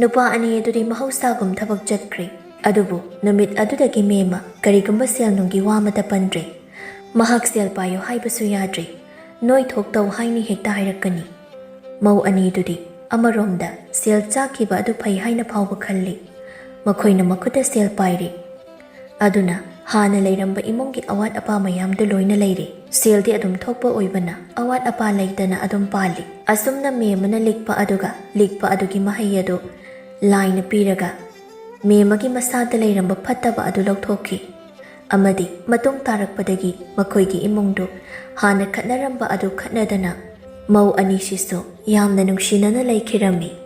ꯅꯨꯄꯥ ꯑꯅꯤ ꯑꯗꯨꯗꯤ ꯃꯍꯧꯁꯥꯒꯨꯝ ꯊꯕꯛ ꯆꯠꯈ꯭ꯔꯦ꯫ ꯑꯗꯨꯕꯨ ꯅꯨꯃꯤꯠ ꯑꯗꯨꯗꯒꯤ ꯃꯦꯝꯃ ꯀꯔꯤꯒꯨꯝꯕ ꯁꯦꯜ ꯅꯨꯡꯒꯤ ꯋꯥ ꯑꯃꯠꯇ ꯄꯟꯗ꯭ꯔꯦ꯫ ꯃꯍꯥꯛ ꯁꯦꯜ ꯄꯥꯏꯌꯨ ꯍꯥꯏꯕꯁꯨ ꯌꯥꯗ꯭ꯔꯦ꯫ ꯅꯣꯏ ꯊꯣꯛꯇꯧ ꯍꯥꯏꯅꯤ ꯍꯦꯛꯇ ꯍꯥꯏꯔꯛꯀꯅꯤ꯫ ꯃꯧ ꯑꯅꯤꯗꯨꯗꯤ ꯑꯃꯔꯣꯝꯗ ꯁꯦꯜ ꯆꯥꯛꯈꯤꯕ ꯑꯗꯨ ꯐꯩ ꯍꯥꯏꯅ ꯐꯥꯎꯕ ꯈꯜꯂꯤ꯫ ꯃꯈꯣꯏꯅ ꯃꯈꯨꯠꯇ ꯁꯦꯜ ꯄꯥꯏꯔꯦ꯫ ꯑꯗꯨꯅ ꯍꯥꯟꯅ ꯂꯩꯔꯝꯕ ꯏꯃꯨꯡꯒꯤ ꯑꯋꯥꯠ ꯑꯄꯥ ꯃꯌꯥꯝꯗꯨ ꯂꯣꯏꯅ ꯂꯩꯔꯦ꯫ ꯁꯦꯜꯗꯤ ꯑꯗꯨꯝ ꯊꯣꯛꯄ ꯑꯣꯏꯕꯅ ꯑꯋꯥꯠ ꯑꯄꯥ ꯂꯩꯇꯅ ꯑꯗꯨꯝ ꯄꯥꯜꯂꯤ꯫ ꯑꯁꯨꯝꯅ ꯃꯦꯝꯃꯅ ꯂꯤꯛꯄ ꯑꯗꯨꯒ ꯂꯤꯛꯄ ꯑꯗꯨꯒꯤ ꯃꯍꯩ ꯑꯗꯨ ꯂꯥꯏꯅ ꯄꯤꯔꯒ ꯃꯦꯝꯃꯒꯤ ꯃꯁꯥꯗ ꯂꯩꯔꯝꯕ ꯐꯠꯇꯕ ꯑꯗꯨ ꯂꯧꯊꯣꯛꯈꯤ꯫ ꯑꯃꯗꯤ ꯃꯇꯨꯡ ꯇꯥꯔꯛꯄꯗꯒꯤ ꯃꯈꯣꯏꯒꯤ ꯏꯃꯨꯡꯗꯨ ꯍꯥꯟꯅ ꯈꯠꯅꯔꯝꯕ ꯑꯗꯨ ꯈꯠꯅꯗꯅ ꯃꯧ ꯑꯅꯤꯁꯤꯁꯨ ꯌꯥꯝꯅ ꯅꯨꯡꯁꯤꯅꯅ ꯂꯩꯈꯤꯔꯝꯃꯤ꯫